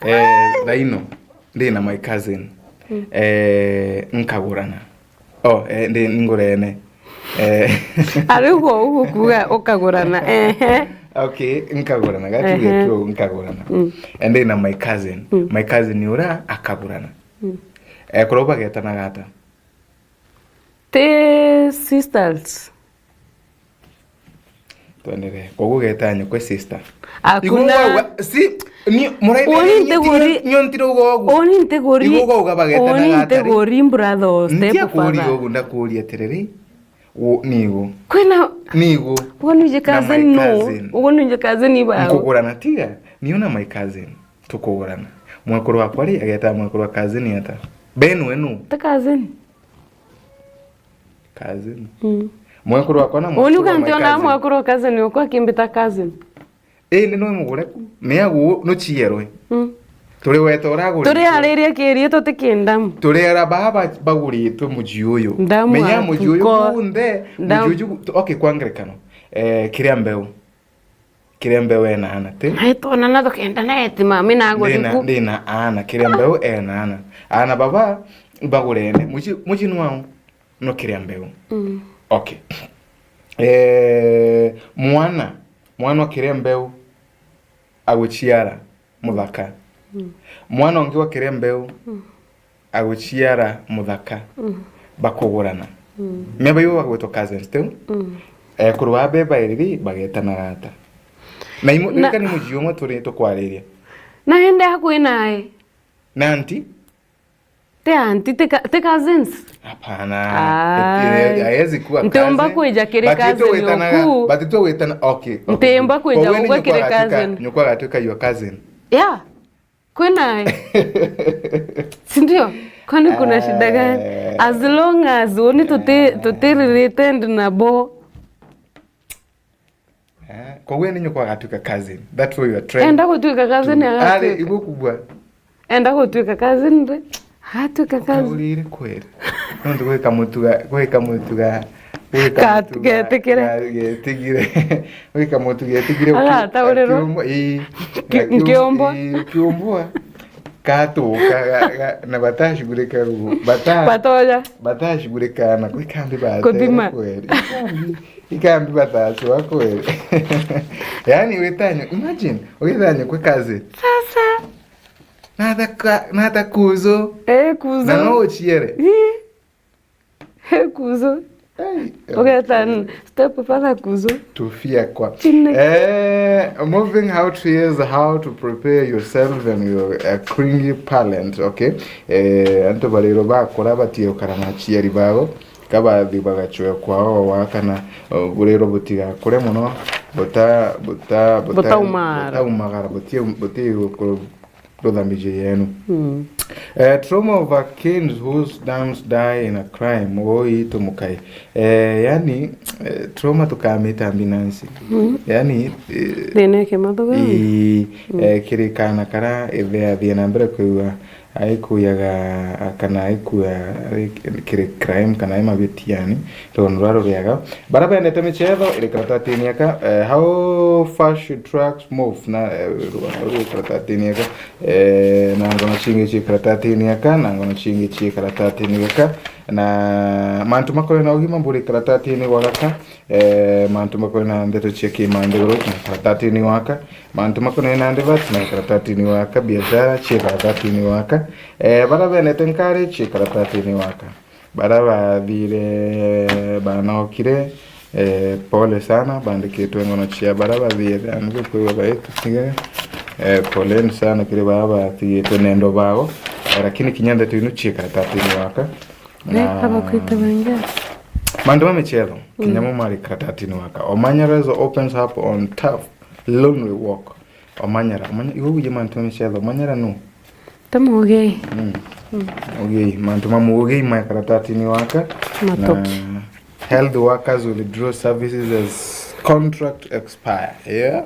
Eh, thaino, ndi na my cousin. Mm. Eh, nkagurana. Oh, eh, ndi ngurene. Eh. Arigwo ugukuga ukagurana. Ehe. Okay, nkagurana. Gatuge tu nkagurana. Mm. Eh, ndi na my cousin. Mm. My cousin ura akagurana. Mm. Eh, kurauba getana gata? Ti sisters. Twenderee. Koguo geeta nyukwe sister. Hakuna. Igwe ugauga, si, ni, muraithire. Uni ni, ntiguri. Nyo ntirauga uguo. Uni ntiguri. Igwe ugauga bageeta na gatari. Uni ntiguri brother o step father. Ntiakuuria uguo, ndakuuria atiriri. U-, nigu. Kwina. Nigu. Uguo nuje cousin no. Uguo nuje cousin iba. Nkugurana tiga. Niu na my cousin. Tukugurana. Mwekuru wakwa ri, ageeta mwekuru wa cousin ata? Ben we nu? Ta cousin. Cousin. Mm. Mwekuru wakwa na mwekuru wa my cousin. Uni ukantiona mwekuru wa cousin okwa akimbita cousin. Indi no mugure ku. Mea gu no cierwe. Mm. Turi weta uraguri. Turi ariria kiria tutikindamu. Turi ara baba baguritwe muji uyu. Ndamu. Menya muji uyu kunthe, muji uyu, okay, kwa ngerekano. Eh, kiria mbeu. Kiria mbeu ena ana, ti? Ai, twonana tukendana eti mami nagwe. Ndina, ndina ana, kiria mbeu ena ana. Ana baba bagurene, muji, muji nwao, no kiria mbeu. Mm. Okay. Eh, mwana, mwana wa kiria mbeu aguciara muthaka. Mm. Mwana ungi wa kiria mbeu, mm, aguciara muthaka, mm, bakugurana. Mm. Mea baibo bagwitwa cousins, tiu? Mm. Ekuru ba be bairi bagetanaga ata? Na imu-, na rika ni muji umwe turi tukwariria. Na ende akwi nae. Na auntie? Ti auntie, ti ka-, ti cousins? Hapana. Ai. Eti, haezi kuwa cousin. Ntiumba kwija kiri cousin oku. But itugwitanaga, but itugwitana, okay, okay. Ntiumba kwija ugwe kiri cousin. Nyukwa agatuika your cousin. Yeah. Kwina, si ndio? Kwani kuna shida gani? Eh. As long as uni tuti, eh, tuti related nabo. Eh, koguo ni nyukwa agatuika cousin. That's what you are trying. Enda gutuika cousin to, agatuika. Ari, igwe kubwa. Enda gutuika cousin ri? Agatuika cousin. Kaurire kweri. Nontu gwika mutuga, gwika mutuga, gwika mutuga, getikire. Ga-, getigire. Gwika mutu getigire. Agataurerwa. Kiumbo, ii. Ki-, kium-, nkiumbwa. Ii, kiumbwa. Katuka, ga-, ga-, na batashugurika ru-, bata-, batoja. Batashugurika na kwikambi batera kweri. Kuthima. Ikambi, ikambi batachwa kweri. Yaani, witanya, imagine, witanya kwi cousin. Sasa. Nata ka-, nata kuzo. Eh, kuzo. Na no uchiere. Ii. Hey, kuzo. Hey, ugeta n-, step father kuzo. Tufia kwa. Chine. Eh, moving out here is how to prepare yourself when you're a clingy parent, okay? Eh, antu bariro bakura batie gukara na aciari bao, kabathi bagacwe kwao wa kana, uh, buriro butigakure muno, buta-, buta-, buta-, butaumagara. Butaumagara, butie-, butie gukuru-, ruthamije yenu. Mm. Eh, trauma of a kids whose dads die in a crime. Oi, tumukai. Eh, yani, eh, trauma tukamita ambinansi. Mm. Yani, eh, thina ya kimathuga. Ii, mm, eh, kiri kana kara ithe athie na mbere kwigua aikuyaga, kana aikua kiri crime, kana ai mabitiani, rugano rwa ruriaga. Bara bendete michetho iri karatatini aka, eh, how fast should trucks move? Na, eh, rugano ruri karatatini aka, eh, na ngono cingi ci karatatini aka, na ngono cingi ci karatatini gaka, na mantu makoria na ugima buri karatatini gwa gaka, eh, mantu makoria na ndeto cia kimanthiguru na karatatini waka, mantu makoria na ndivati na karatatini waka, biashara ci karatatini waka, eh, bara bendete nkari ci karatatini waka. Bara bathire, banokire, eh, pole sana, bandikitwe ngono cia bara bathire, ani gukwigua baitutigere. Eh, poleni sana kiri bara batigitwe nendo bao. Eh, lakini kinya ndeto inu cii karatatini waka. Na eh, abakwita bangi. Mantu ma michetho, mm, kinya mo mari karatatini waka. Omanyara opens up on tough, lonely walk. Omanyara, omanya-, iwe wije mantu ma michetho, omanyara nu? Ta mugei. Mm. Mm. Ugei, mantu ma mugei ma karatatini waka. Matoki. Na health workers withdraw services as contract expire. Yeah.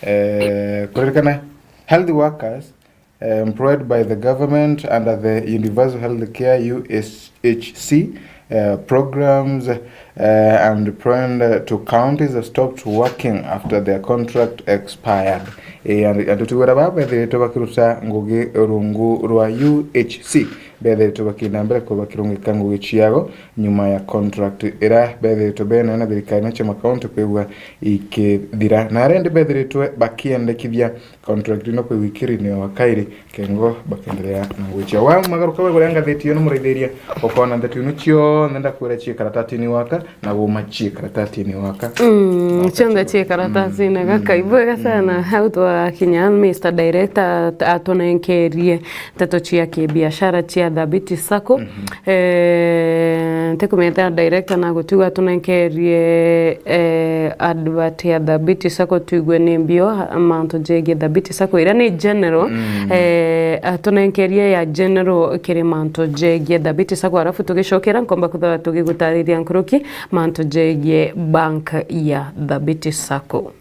Eh, kuririkana, health workers, eh, employed by the government under the Universal Health Care, U H C, eh, programs, eh, and referred to counties stopped working after their contract expired. Eh, and, and tutigwira baa bethiritwe bakiruta ngugi rungu rwa U H C, bethiritwe bakienda mbere ku bakirungika ngugi ciao nyuma ya contract ira bethiritwe benayo na thirikari na cia makaunti kwigua ikithira. Na aria indi bethiritwe bakiendekithia contract ino kwigua ikirinewa kairi, kengo bakendelea na ngugi ciao. Wamagaruka wegura ngathiti ino muraithiria, ukona ndeto ino cionthe ndakwira cii karatatini waka, na buma cii karatatini waka. Mm, cionthe cii karatatini gaka. Ibwega sana. Au twakinya, Mister Director at-, atunenkerie nteto cia kibiashara cia Thabiti Sacco. Eh, ntikumenya director na gutiga atunenkerie, eh, advert ya Thabiti Sacco, twigue ni mbio mantu jegie Thabiti Sacco, iria ni general. Eh, atunenkerie ya general kiri mantu jegie Thabiti Sacco, arafu tugicokera nkomba kwithirwa tugigutariria nkuruki mantu jegie bank ya Thabiti Sacco.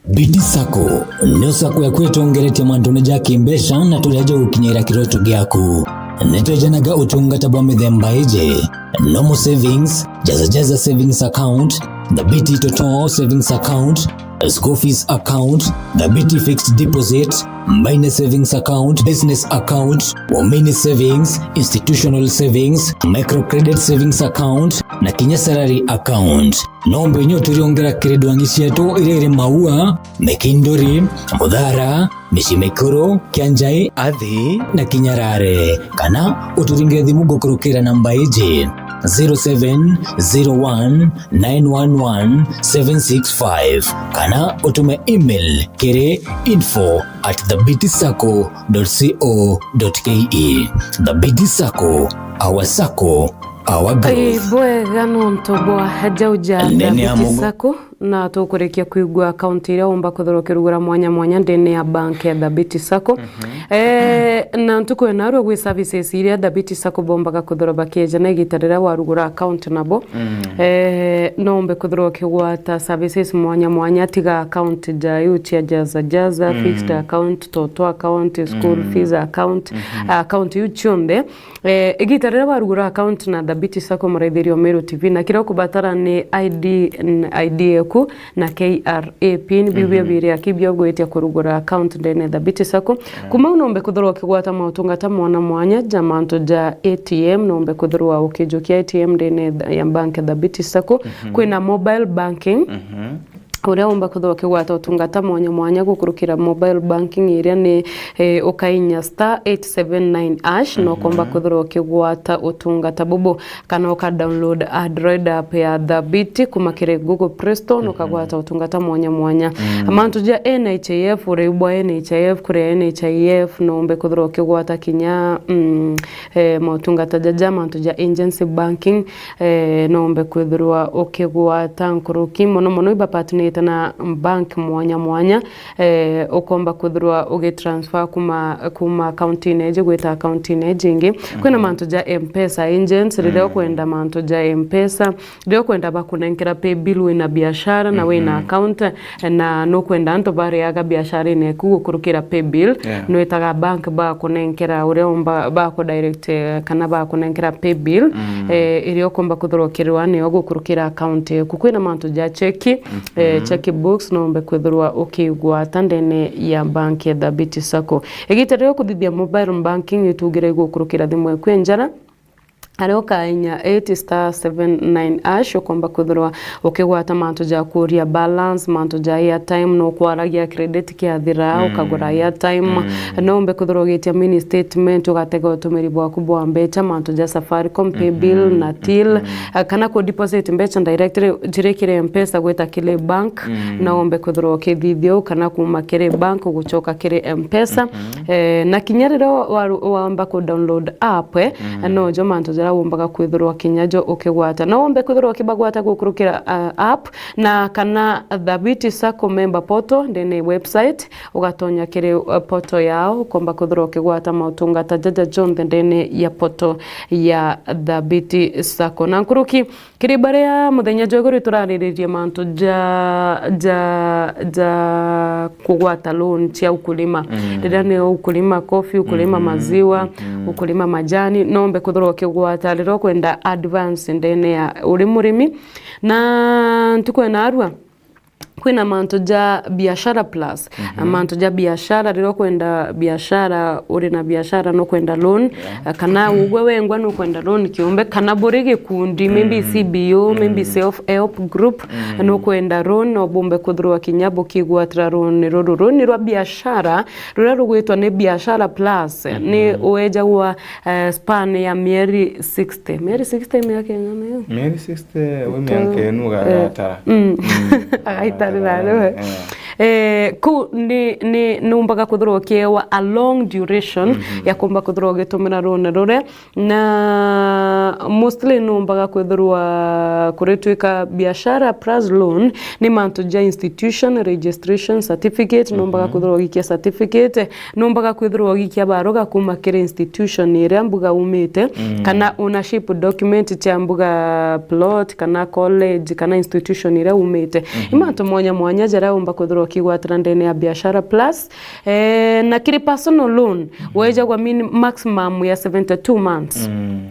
Biti Sacco nio sacco yaku itongeretie mantune ja kimbeca na turia jagukinyira kiroto giaku. Nitwejanaga utungata bwa mithemba iji: normal savings, jaza jaza savings account, Thabiti Toto savings account, school fees account, Thabiti fixed deposit, mbaine savings account, business account, waumini savings, institutional savings, microcredit savings account, na kinya salary account. No mbenye uturiongera kiri ndwangi cietu iria iri Maua, Mikinduri, Muthara, Micii Mikuru, Kianjai, Athi na Kinyarare. Kana uturingire thimu gukurukira namba iji: zero seven zero one nine one one seven six five, kana utume email kiri info at thabiti sacco dot co dot ke. Thabiti Sacco, our sacco, our growth. Ii, bwega nontu bwa jau ja Thabiti Sacco, na tukurikia kwigua account iria umba kwithirwa ukirugura mwanya mwanya ndene ya bank ya Thabiti Sacco. Eh, na ntuku ya narua gwi services iria Thabiti Sacco bombaga kwithirwa bakieja na igita riria warugura account nabo. Eh, no umbe kwithirwa ukigwata services mwanya mwanya, tiga account ja iu cia jaza jaza, fixed account, toto account, school fees account, account iu cionthe. Eh, igita riria warugura account na Thabiti Sacco, muraithirio Meru T V, na kiria ukubatara ni I D, n-, I D eku na K R A pin, biu bio biri aki bio gwitia kurugura account ndene Thabiti Sacco. Kuma u nombe kwithirwa ukigwata mautungata mwana mwanya ja mantu ja A T M, nombe kwithirwa ukijukia A T M ndene ya bank Thabiti Sacco. Kwina mobile banking. Uria umba kwithirwa ukigwata utungata mwanya mwanya gukurukira mobile banking iria ni, eh, ukainya star eight seven nine hash, na ukomba kwithirwa ukigwata utungata bubu, kana uka download Android app ya Thabiti kuma kiri Google Play Store, na ukagwata utungata mwanya mwanya. Mantu ja N H I F, uriu bwa N H I F, kuria N H I F, no umbe kwithirwa ukigwata kinya, mm, eh, mautungata jaja, mantu ja agency banking, eh, no umbe kwithirwa ukigwata nkuruki. Mono mono ibapatinite na bank mwanya mwanya, eh, ukomba kwithirwa ugitransfer kuma, kuma account-ini iji gwita account-ini iji ingi. Kwina mantu ja M-Pesa agents, riria ukwenda mantu ja M-Pesa, riria ukwenda bakunenkera pay bill wina biashara na wina account, na nukwenda antu bariaga biashara-ini eku gukurukira pay bill, nwitaga bank bakunenkera uria umba, baku direct, eh, kana bakunenkera pay bill, eh, iria ukomba kwithirwa ukirwa nio gukurukira account eku. Kwina mantu ja cheki, eh, cheki books, no umbe kwithirwa ukigwata ndene ya bank ya Thabiti Sacco. Igita riria ukuthithia mobile banking, itugire igukurukira thimu eku enjara, aria ukainya eight star seven nine hash, ukomba kwithirwa ukigwata mantu ja kuria balance, mantu ja airtime, no kwaragia credit kiathira, ukagura airtime. No umbe kwithirwa ugitia mini statement, ugatega utumiri bwaku bwa mbeca, mantu ja Safaricom, pay bill, na till, eh, kana ku deposit mbeca direct ri-, jiri kiri M-Pesa gwita kiri bank, no umbe kwithirwa ukithithia u, kana kuma kiri bank gucoka kiri M-Pesa. Eh, na kinya riria waru-, wamba ku download app, eh, nojo mantu jaria umbaga kwithirwa kinya jo ukigwata. No umbe kwithirwa ukibagwata gukurukira, ah, app, na kana Thabiti Sacco member portal ndene website, ugatonya kiri, uh, portal yao, ukomba kwithirwa ukigwata mautungata jaja jonthe ndene ya portal ya Thabiti Sacco. Na nkuruki, kiri baria muthenya jwa iguru turariririe mantu ja, ja, ja kugwata loan cia ukulima. Riria ni ukulima coffee, ukulima maziwa, ukulima majani, nombe kwithirwa ukigwata riria ukwenda advance ndene ya uri murimi. Na ntuku ya narua, Kwina mantu ja biashara plus. Mhm. Mantu ja biashara, riria ukwenda biashara, uri na biashara, nukwenda loan, yeah, kana ugwe wengwa nukwenda loan kiumbe, kana buri gikundi, maybe, mm, C B O, maybe, mm, self help group, mm, nukwenda loan, no bumbe kwithirwa kinya bukigwatira loan ruru. Loan rwa biashara, ruria rugwitwa ni biashara plus, mhm, ni wejagwa eh, span ya mieri sixty. Mieri sixty miaka ing'ana iyo? Mieri sixty, we miaka enu, eh, agatara. Mm. Mm. Agaitarira, agatara, rwe. Eh. Eh, ku ni, ni, numbaga kwithirwa ukiewa a long duration, mhm, ya kumba kwithirwa ugitumira rune rure. Na mostly numbaga kwithirwa kuritwika biashara plus loan ni mantu ja institution registration certificate, numbaga, mhm, kwithirwa ugikia certificate, numbaga kwithirwa ugikia baruga kuma kiri institution iria mbuga umite, mm, kana ownership document cia mbuga plot, kana college, kana institution iria umite. Mhm. Ni mantu mwanya mwanya jaria umba kwithirwa ukigwatira ndene ya biashara plus, eh, na kiri personal loan, mhm, wejagwa min-, maximum ya seventy-two months. Mm.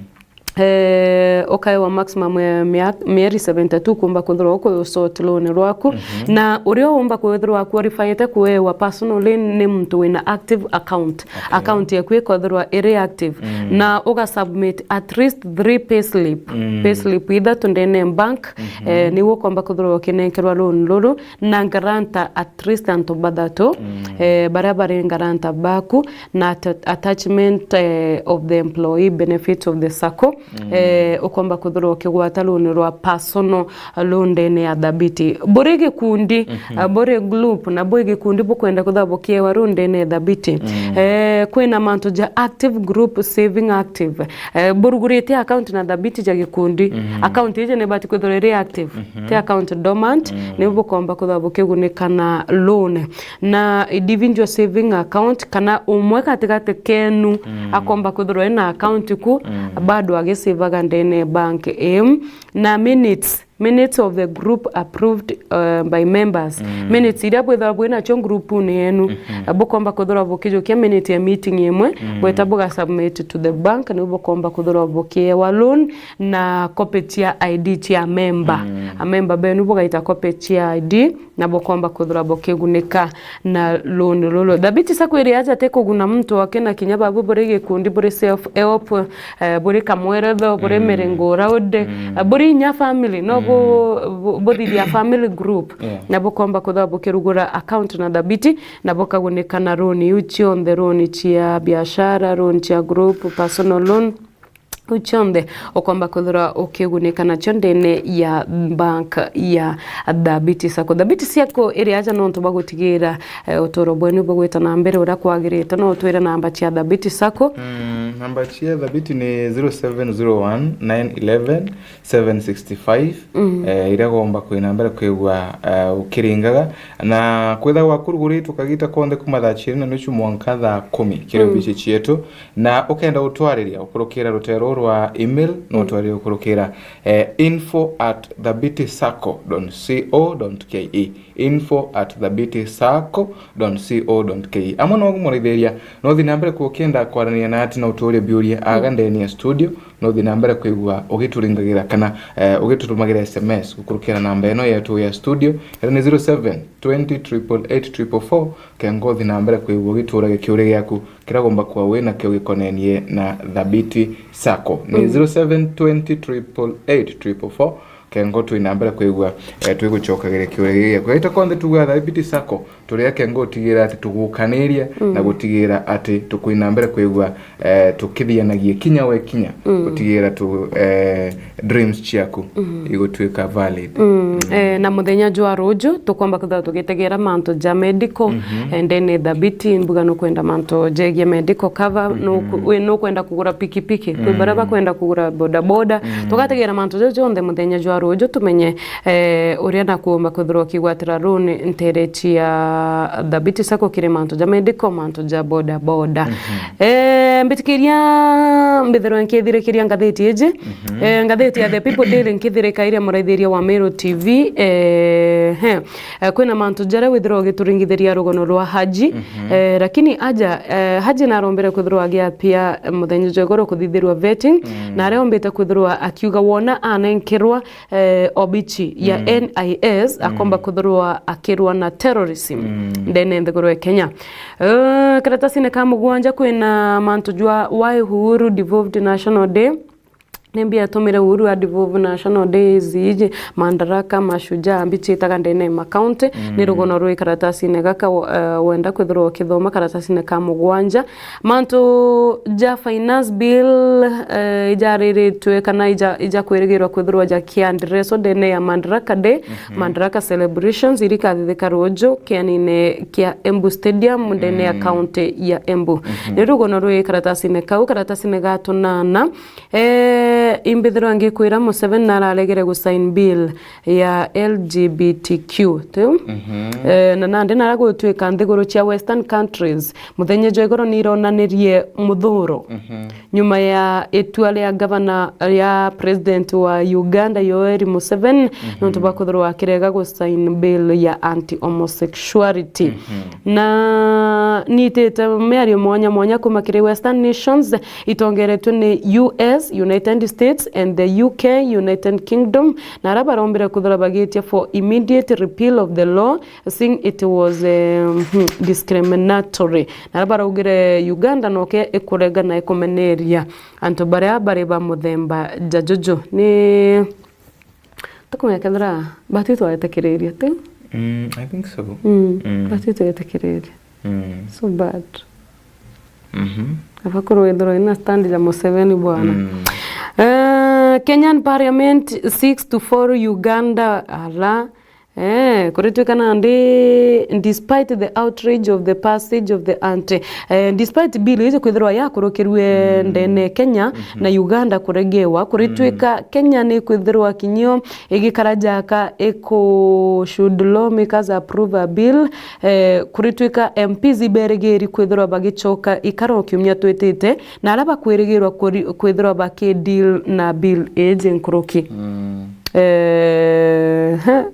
Eh, ukaewa maximum ya mia-, mieri seventy-two kumba kwithirwa uku sort loan rwaku. Mhm. Na uria umba kwithirwa qualified kuewa personal loan ni muntu wina active account. Okay. Account yaku ikathirwa iri active. Mm. Na uga submit at least three payslip. Mm. Payslip ithatu ndene bank. Mhm. Eh, niwe ukomba kwithirwa ukinenkerwa loan ruru. Na guarantor at least antu bathatu, mm, eh, baria bari guarantor baku, na atta-, attachment, eh, of the employee benefits of the sacco, mm, eh, ukomba kwithirwa ukigwata loan rwa personal loan ndene ya Thabiti. Buri gikundi, mhm, eh, buri group, na buri gikundi bukwenda kwithirwa bukiewa loan ndene ya Thabiti. Mm. Eh, kwina mantu ja active group saving active. Eh, burugurite account na Thabiti ja gikundi. Mhm. Account iji nibati kwithirwa iri active. Mhm. Ti account dormant, mm, nibu bukomba kwithirwa bukigunika na loan. Na individual saving account, kana umwe gatigati kenu, mm, akomba kwithirwa ena account ku, mm, bado agisivaga ndene bank im. Na minutes, minutes of the group approved, uh, by members. Mm. Minutes iria bwithirwa bwinacio groupune yenu, mhm, bukomba kwithirwa bukijukia minute ya meeting imwe, mm, bweta buga submit to the bank, nibu bukomba kwithirwa bukiewa loan, na copy cia I D cia member. Mm. A member benu bugaita copy cia I D, na bukomba kwithirwa bukigunika na loan ruru. Thabiti Sacco iri aja ti kuguna muntu aki na kinya babu buri gikundi, buri self help, eh, buri kamweretho, buri, mm, miringo round, mm, eh, buri inya family, no bu-, mm, bu-, buthithia family group. Yeah. Na bukomba kwithirwa bukirugura account na Thabiti, na bukagunika na loan iu cionthe, loan cia biashara, loan cia group, personal loan. Iu cionthe ukomba kwithirwa ukigunika nacio ndene ya bank ya Thabiti Sacco. Thabiti Sacco iri aja nontu bwa gutigira, eh, uturo bwenu bugwita na mbere uria kwagirite. No utwire namba cia Thabiti Sacco? Mm, namba cia Thabiti ni zero seven zero one nine eleven seven sixty-five, mm, eh, iria ugomba kwina mbere kwigua, eh, ukiringaga. Na kwithagwa kuruguritwe kagita konthe kuma thaa ciiri na nusu mwanka thaa kumi kiri, mm, obici cietu. Na ukenda gutwariria ukurukira rutere ruru rwa email, no, mm, utwaririe ukurukira, eh, info at thabiti sacco dot co dot ke. Info at thabiti sacco dot co dot ke. Amwe no gumurithiria, no thi na mbere ku ukienda kwaraniria na ati na utuuria biuria, mm, aga ndene ya studio, no thi na mbere kwigua ugituringagira kana, eh, ugitutumagira S M S gukurukira namba ino yetu ya studio, ira ni zero seven twenty triple eight triple four, kengo thi na mbere kwigua ugituuragia kiuria giaku. Kiragomba kwa wina kio gikonenie na Thabiti Sacco. Ni, mm, zero seven twenty triple eight triple four. Kengo twi na mbere kwigua, eh, twigucokagiria kiuria giki giaku. Gaita konthe tuga Thabiti Sacco, turia kengo utigira ati tugukaniria, mm, na gutigira ati tukwina mbere kwigua, eh, tukithianagia kinya we kinya, mm, gutigira tu, eh, dreams ciaku, mm, igutwika valid. Mm. Mm. Eh, na muthenya jwa ruju, tukomba kwithirwa tugitegera mantu ja medical, mhm, eh, ndene Thabiti, mbuga nukwenda mantu jegie medical cover, mhm, nuku-, wi nukwenda kugura pikipiki, kwi, mm, baria bakwenda kugura bodaboda. Mm. Tugategera mantu jau jonthe muthenya jwa ruju, tumenye, eh, uria nakuomba kwithirwa ukigwatira loan ntere cia Thabiti Sacco kiri mantu ja medical, mantu ja bodaboda. Mhm. Eh, Mbitikiria mbithirwe nkithirikiria ngathiti iji. Mhm. Eh, ngathiti ya The People Daily nkithirika iria muraithiria wa Meru T V. Eh, he. Eh, kwina mantu jaria withirwa ugituringithiria rugono rwa Haji. Mhm. Eh, lakini aja, eh, Haji narombere kwithirwa agiapia, eh, muthenya jwa igoro kuthithirwa vetting. Mm. Na aria ombite kwithirwa akiuga wona anenkerwa eh, obichi ya Mm. N I S akomba Mm. kwithirwa akirwa na terrorism Mm. ndene nthiguru ya Kenya. Eh, karatasine ka mugwanja kwina mantu jwa why Uhuru devolved National Day. Nimbi atumire Uhuru a devolve National Days iji, Madaraka, Mashujaa, mbichitaga ndene ma county, Mm. ni rugono rwi karatasine gaka, eh, wenda kwithirwa ukithoma karatasine ka mugwanja. Mantu ja finance bill, eh, ijariritwe kana ija, ija kwirigirwa kwithirwa ja kiandreso ndene ya Madaraka Day, Mhm. Madaraka celebrations, iri kathithika ruju kianine kia Embu Stadium ndene ya Mm. county ya Embu. Mhm. Ni rugono rwi karatasine kau, karatasine ga tunana. Eh, imbithirwa ngikwira Museveni nararegere gusign bill ya L G B T Q, tu? Mhm. Eh, na nandi nara gutwika nthiguru cia Western countries, muthenya jwa igoro nironanirie muthuro. Mhm. Nyuma ya itua ria gavana ria president wa Uganda Yoweri Museveni, Mhm. nontu bwa kwithirwa akirega gusign bill ya anti-homosexuality. Mhm. Na nitite miario mwanya mwanya kuma kiri Western nations, itongeretwe ni U S, United States, and the U K, United Kingdom, na aria barombire kwithirwa bagitia for immediate repeal of the law, seeing it was, um, discriminatory. Na aria baraugire Uganda noke ikurega na ikumeneria antu baria bari ba muthemba jajuju. Ni tukumenya kethira batu twetikiriria, ti? Mm, I think so. Mm, Mm. batu twetikiriria. Mm. So bad. Mhm. Abakuru withirwa ina stand ya Museveni bwana. Mm. Eh, Kenyan Parliament seeks to fall Uganda, ala. Eh, kuritwika nandi, despite the outrage of the passage of the anti, eh, despite bill iji kwithirwa yakurukirwe Mm. ndene Kenya Mhm. na Uganda kuregewa, kuritwika Mm. Kenya ni kwithirwa kinyio igikara jaka iku should lawmakers approve a bill, eh, kuritwika M Ps iberigiri kwithirwa bagichoka ikara o kiumia twitite, na aria bakwirigirwa kuri-, kwithirwa baki deal na bill iji nkuruki. Mm. Eh, he.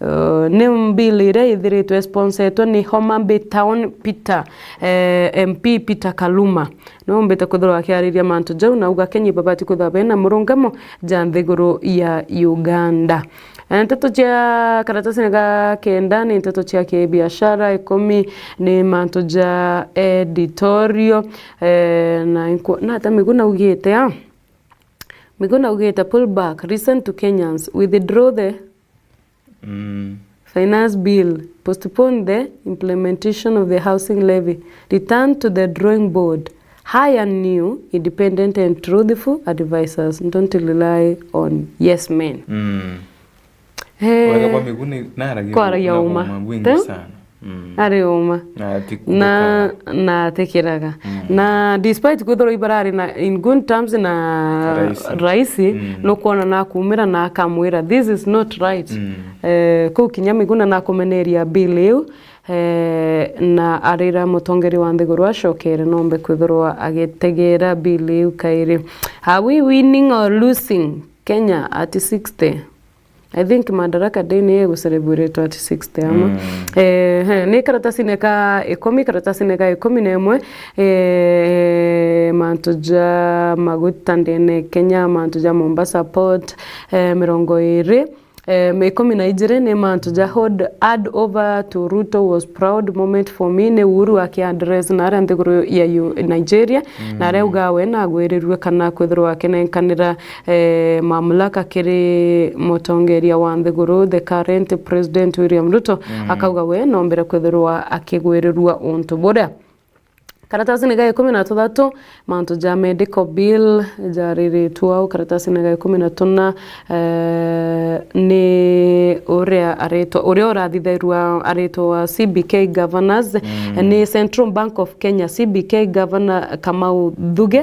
Eh, ni bill iria ithiritwe sponsetwe ni Homa Bay Town Peter, eh, M P Peter Kaluma. Niwe umbite kwithirwa akiariria mantu jau, na auga Kenya ibabati kwithirwa bena murungamo ja nthiguru ya Uganda. Eh, nteto cia karatasine ga kenda ni nteto cia kibiashara, ikumi ni mantu ja editorial, eh, na inko-, nata Miguna augite a? Miguna augite, "Pull back, listen to Kenyans, withdraw the Mm. finance bill, postpone the implementation of the housing levy, return to the drawing board, hire new, independent and truthful advisors, don't rely on yes men." Mm. Eh, Wega kwa Miguna naragia kwaragia uma. Uma bwingi Te? sana. Mm. Ari uma. Na ati-, Na, kuthukana. na atikiraga. Mm. Na despite kwithirwa ibarari na in good terms na Raisi. Raisi, Mm. nukwona nakumira na akamwira, "This is not right." Mm. Eh, kuu kinya Miguna nakumeneria bill iu, eh, na arira mutongeri wa nthiguru acokere nombe kwithirwa agitegera bill iu kairi. Are we winning or losing Kenya at sixty? I think Madaraka Day ni igucelebrate at sixty ama. Mm. Eh, he, ni karatasine ka ikumi, karatasine ka ikumi na imwe, eh, mantu ja maguta ndene Kenya, mantu ja Mombasa Port, eh, mirongo iri, eh, ikumi na ijiri ni mantu ja hold, hand over to Ruto was proud moment for me, ni Uhuru aki address na aria nthiguru ya U-, Nigeria, Mm. na aria auga we nagwirirue kana kwithirwa akinenkanira eh, mamlaka kiri mutongeria wa nthiguru, the current president William Ruto, Mm. akauga we nombere kwithirwa akigwirirua untu buria. Karatasine ga ikumi na tuthatu, mantu ja medical bill jariritwe au. Karatasine ga ikumi na tuna, eh, ni uria aritwa, uria urathithairua aritwa wa C B K governors, Mm. ni Central Bank of Kenya, C B K Governor Kamau Thuge,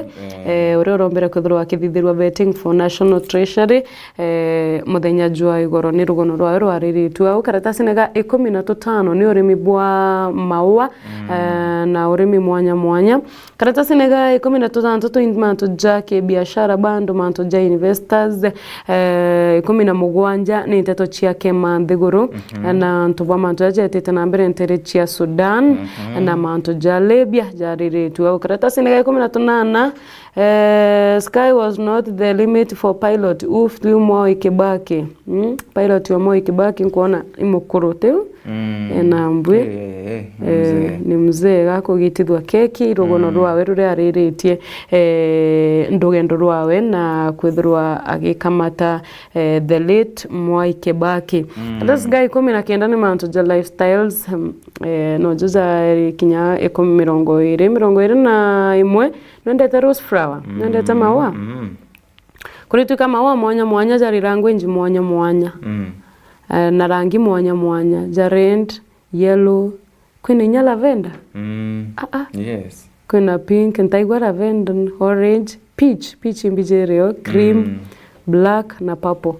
Eh. eh, uria urombere kwithirwa akithithirua vetting for National Treasury, eh, muthenya jwa igoro ni rugono rwawe rwariritue au. Karatasine ga ikumi na tutano ni urimi bwa maua, Mm. eh, na urimi mwanya mwanya. Karatasine ga ikumi na tuthantatu ni mantu ja kibiashara, bando mantu ja investors, eh, ikumi na mugwanja ni nteto cia kima nthiguru, na antu ba mantu jajetite na mbere ntere cia Sudan, na mantu ja Libya jariritue au. Karatasine ga ikumi na tunana, eh, sky was not the limit for pilot who flew Moi Kibaki. Mm? Pilot wa Moi Kibaki nkwona imukuru tiu. Mm. Ena mbwi. Eh, eh, eh, ni Eh, mzee. Ni mzee gakugitithua keki rugono rwawe ruria ariritie, eh, ndugendo rwawe na kwithirwa agikamata, eh, the late Mwai Kibaki. Mm. This guy ikumi na kenda ni mantu ja lifestyles, mm, eh, nojo jari kinya ikumi, mirongo iri, mirongo iri na imwe, nwendete rose flower, nwendete maua? Mm. Kuritwika maua mwanya mwanya jari language mwanya mwanya. Mm. Eh, na rangi mwanya mwanya, ja red, yellow, kwina inya lavender. Mm. Ah, ah. Yes. Kwina pink, ntaigua lavender, orange, peach, peach imbi jirio, cream, mm, black na purple.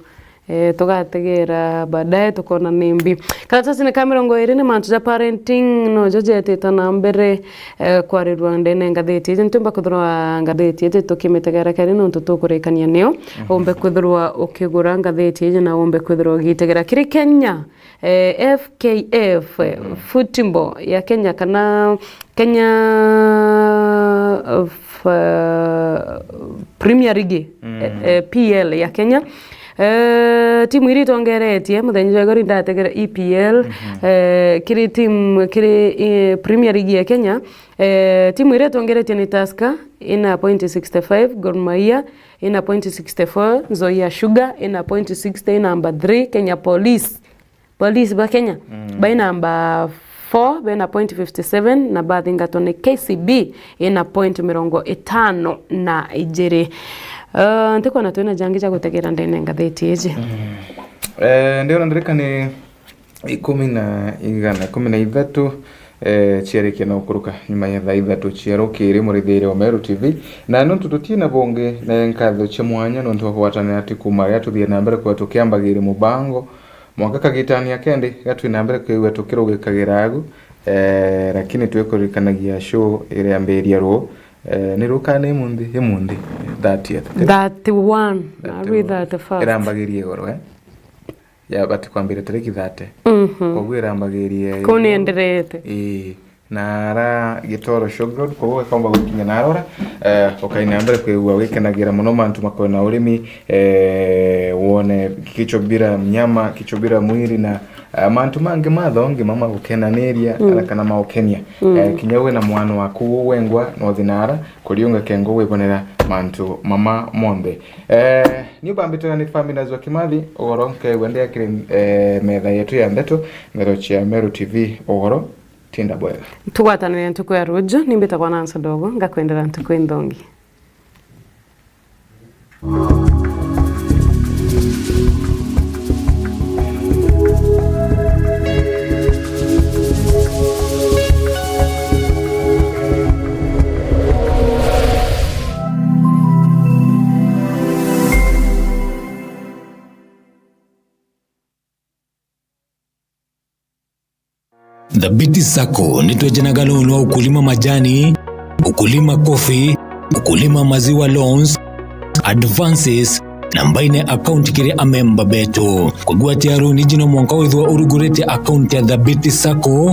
Eh, tugategera baadaye tukona ni mbi. Karatasine ka mirongo iri ni mantu ja parenting, nojo jetite na mbere, eh, kwarirua ndene ngatheti iji. Ntiumba kwithirwa ngatheti iji tukimitegera keri nontu tukurikania nio. Mhm. Umbe kwithirwa ukigura ngatheti iji na umbe kwithirwa ugitegera kiri Kenya, eh, F K F, eh, football ya Kenya kana Kenya, eh, f-, Premier League, mm, eh, eh, P L ya Kenya. Eh, timu iria itongeretie muthenya jwa igori ndategera E P L, mhm, eh, kiri timu, kiri, eh, Premier League ya Kenya. Eh, timu iria itongeretie ni Tusker, ina point sixty-five, Gor Mahia, ina point sixty-four, Nzoia Sugar, ina point sixty, number three, Kenya Police. Police ba Kenya, mm, bai namba four, bena point fifty-seven, na bathingatwa ni K C B, ina point mirongo itano na ijiri. Eh, ntikwona twina jangi ja gutegera ndene ngatheti iji. Mm. Eh, ndiona ndirikani ikumi na igana, ikumi na ithatu, eh, ciarikia na gukuruka nyuma ya thaa ithatu cia rukiri, murithiri wa Meru T V. Na nontu tutina bungi, na nkatho cia mwanya nontu wa kugwatanira ati kuma riria tuthie na mbere kwa tukiambagiria mubango, mwanka kagitani akendi, gatwi na mbere kwigua tukirugikagira agu, eh, lakini twikuririkanagia show iriambiria ruu, eh, ni ruu kana ni imunthi, imunthi, thirtieth. Thirty-one, thirty-one. Narwi thirty-first. Irambagiria igoro, eh? Ya, bati kwambira tariki thirty. Mhm. Koguo irambagiria igoro. Kuu ni enderete. Ii. Na ara Gitoro Showground, koguo gakomba gwikinya na arora, eh, ukaina mbere kwigua wikenagira muno mantu makwena urimi, eh, wone kichwa bila mnyama, kichwa bila mwili na, eh, mantu mangi matho ngima magukenaniria, mm, ara kana maukenia. Mm. Eh, kinya wina mwana waku wengwa, no thi na ara, kuriunga kengo wibonera mantu mama monthe. Eh, ni ubambite na ni Famina Zwa Kimathi, ugoro nkeigua ndi akiri, eh, metha yetu ya ndeto, ndeto cia Meru T V, ugoro. Tinda bwega. Tugwatanire ntuku ya ruju, ni mbitagwa Nancy Ndogo, ngakwendera ntuku inthongi. Thabiti Sacco nitwejanaga loan wa ukulima majani, ukulima coffee, ukulima maziwa loans, advances, na mbaine account kiri amemba betu. Kugwatia loan iji no mwanka withwa urugurite account ya Thabiti Sacco,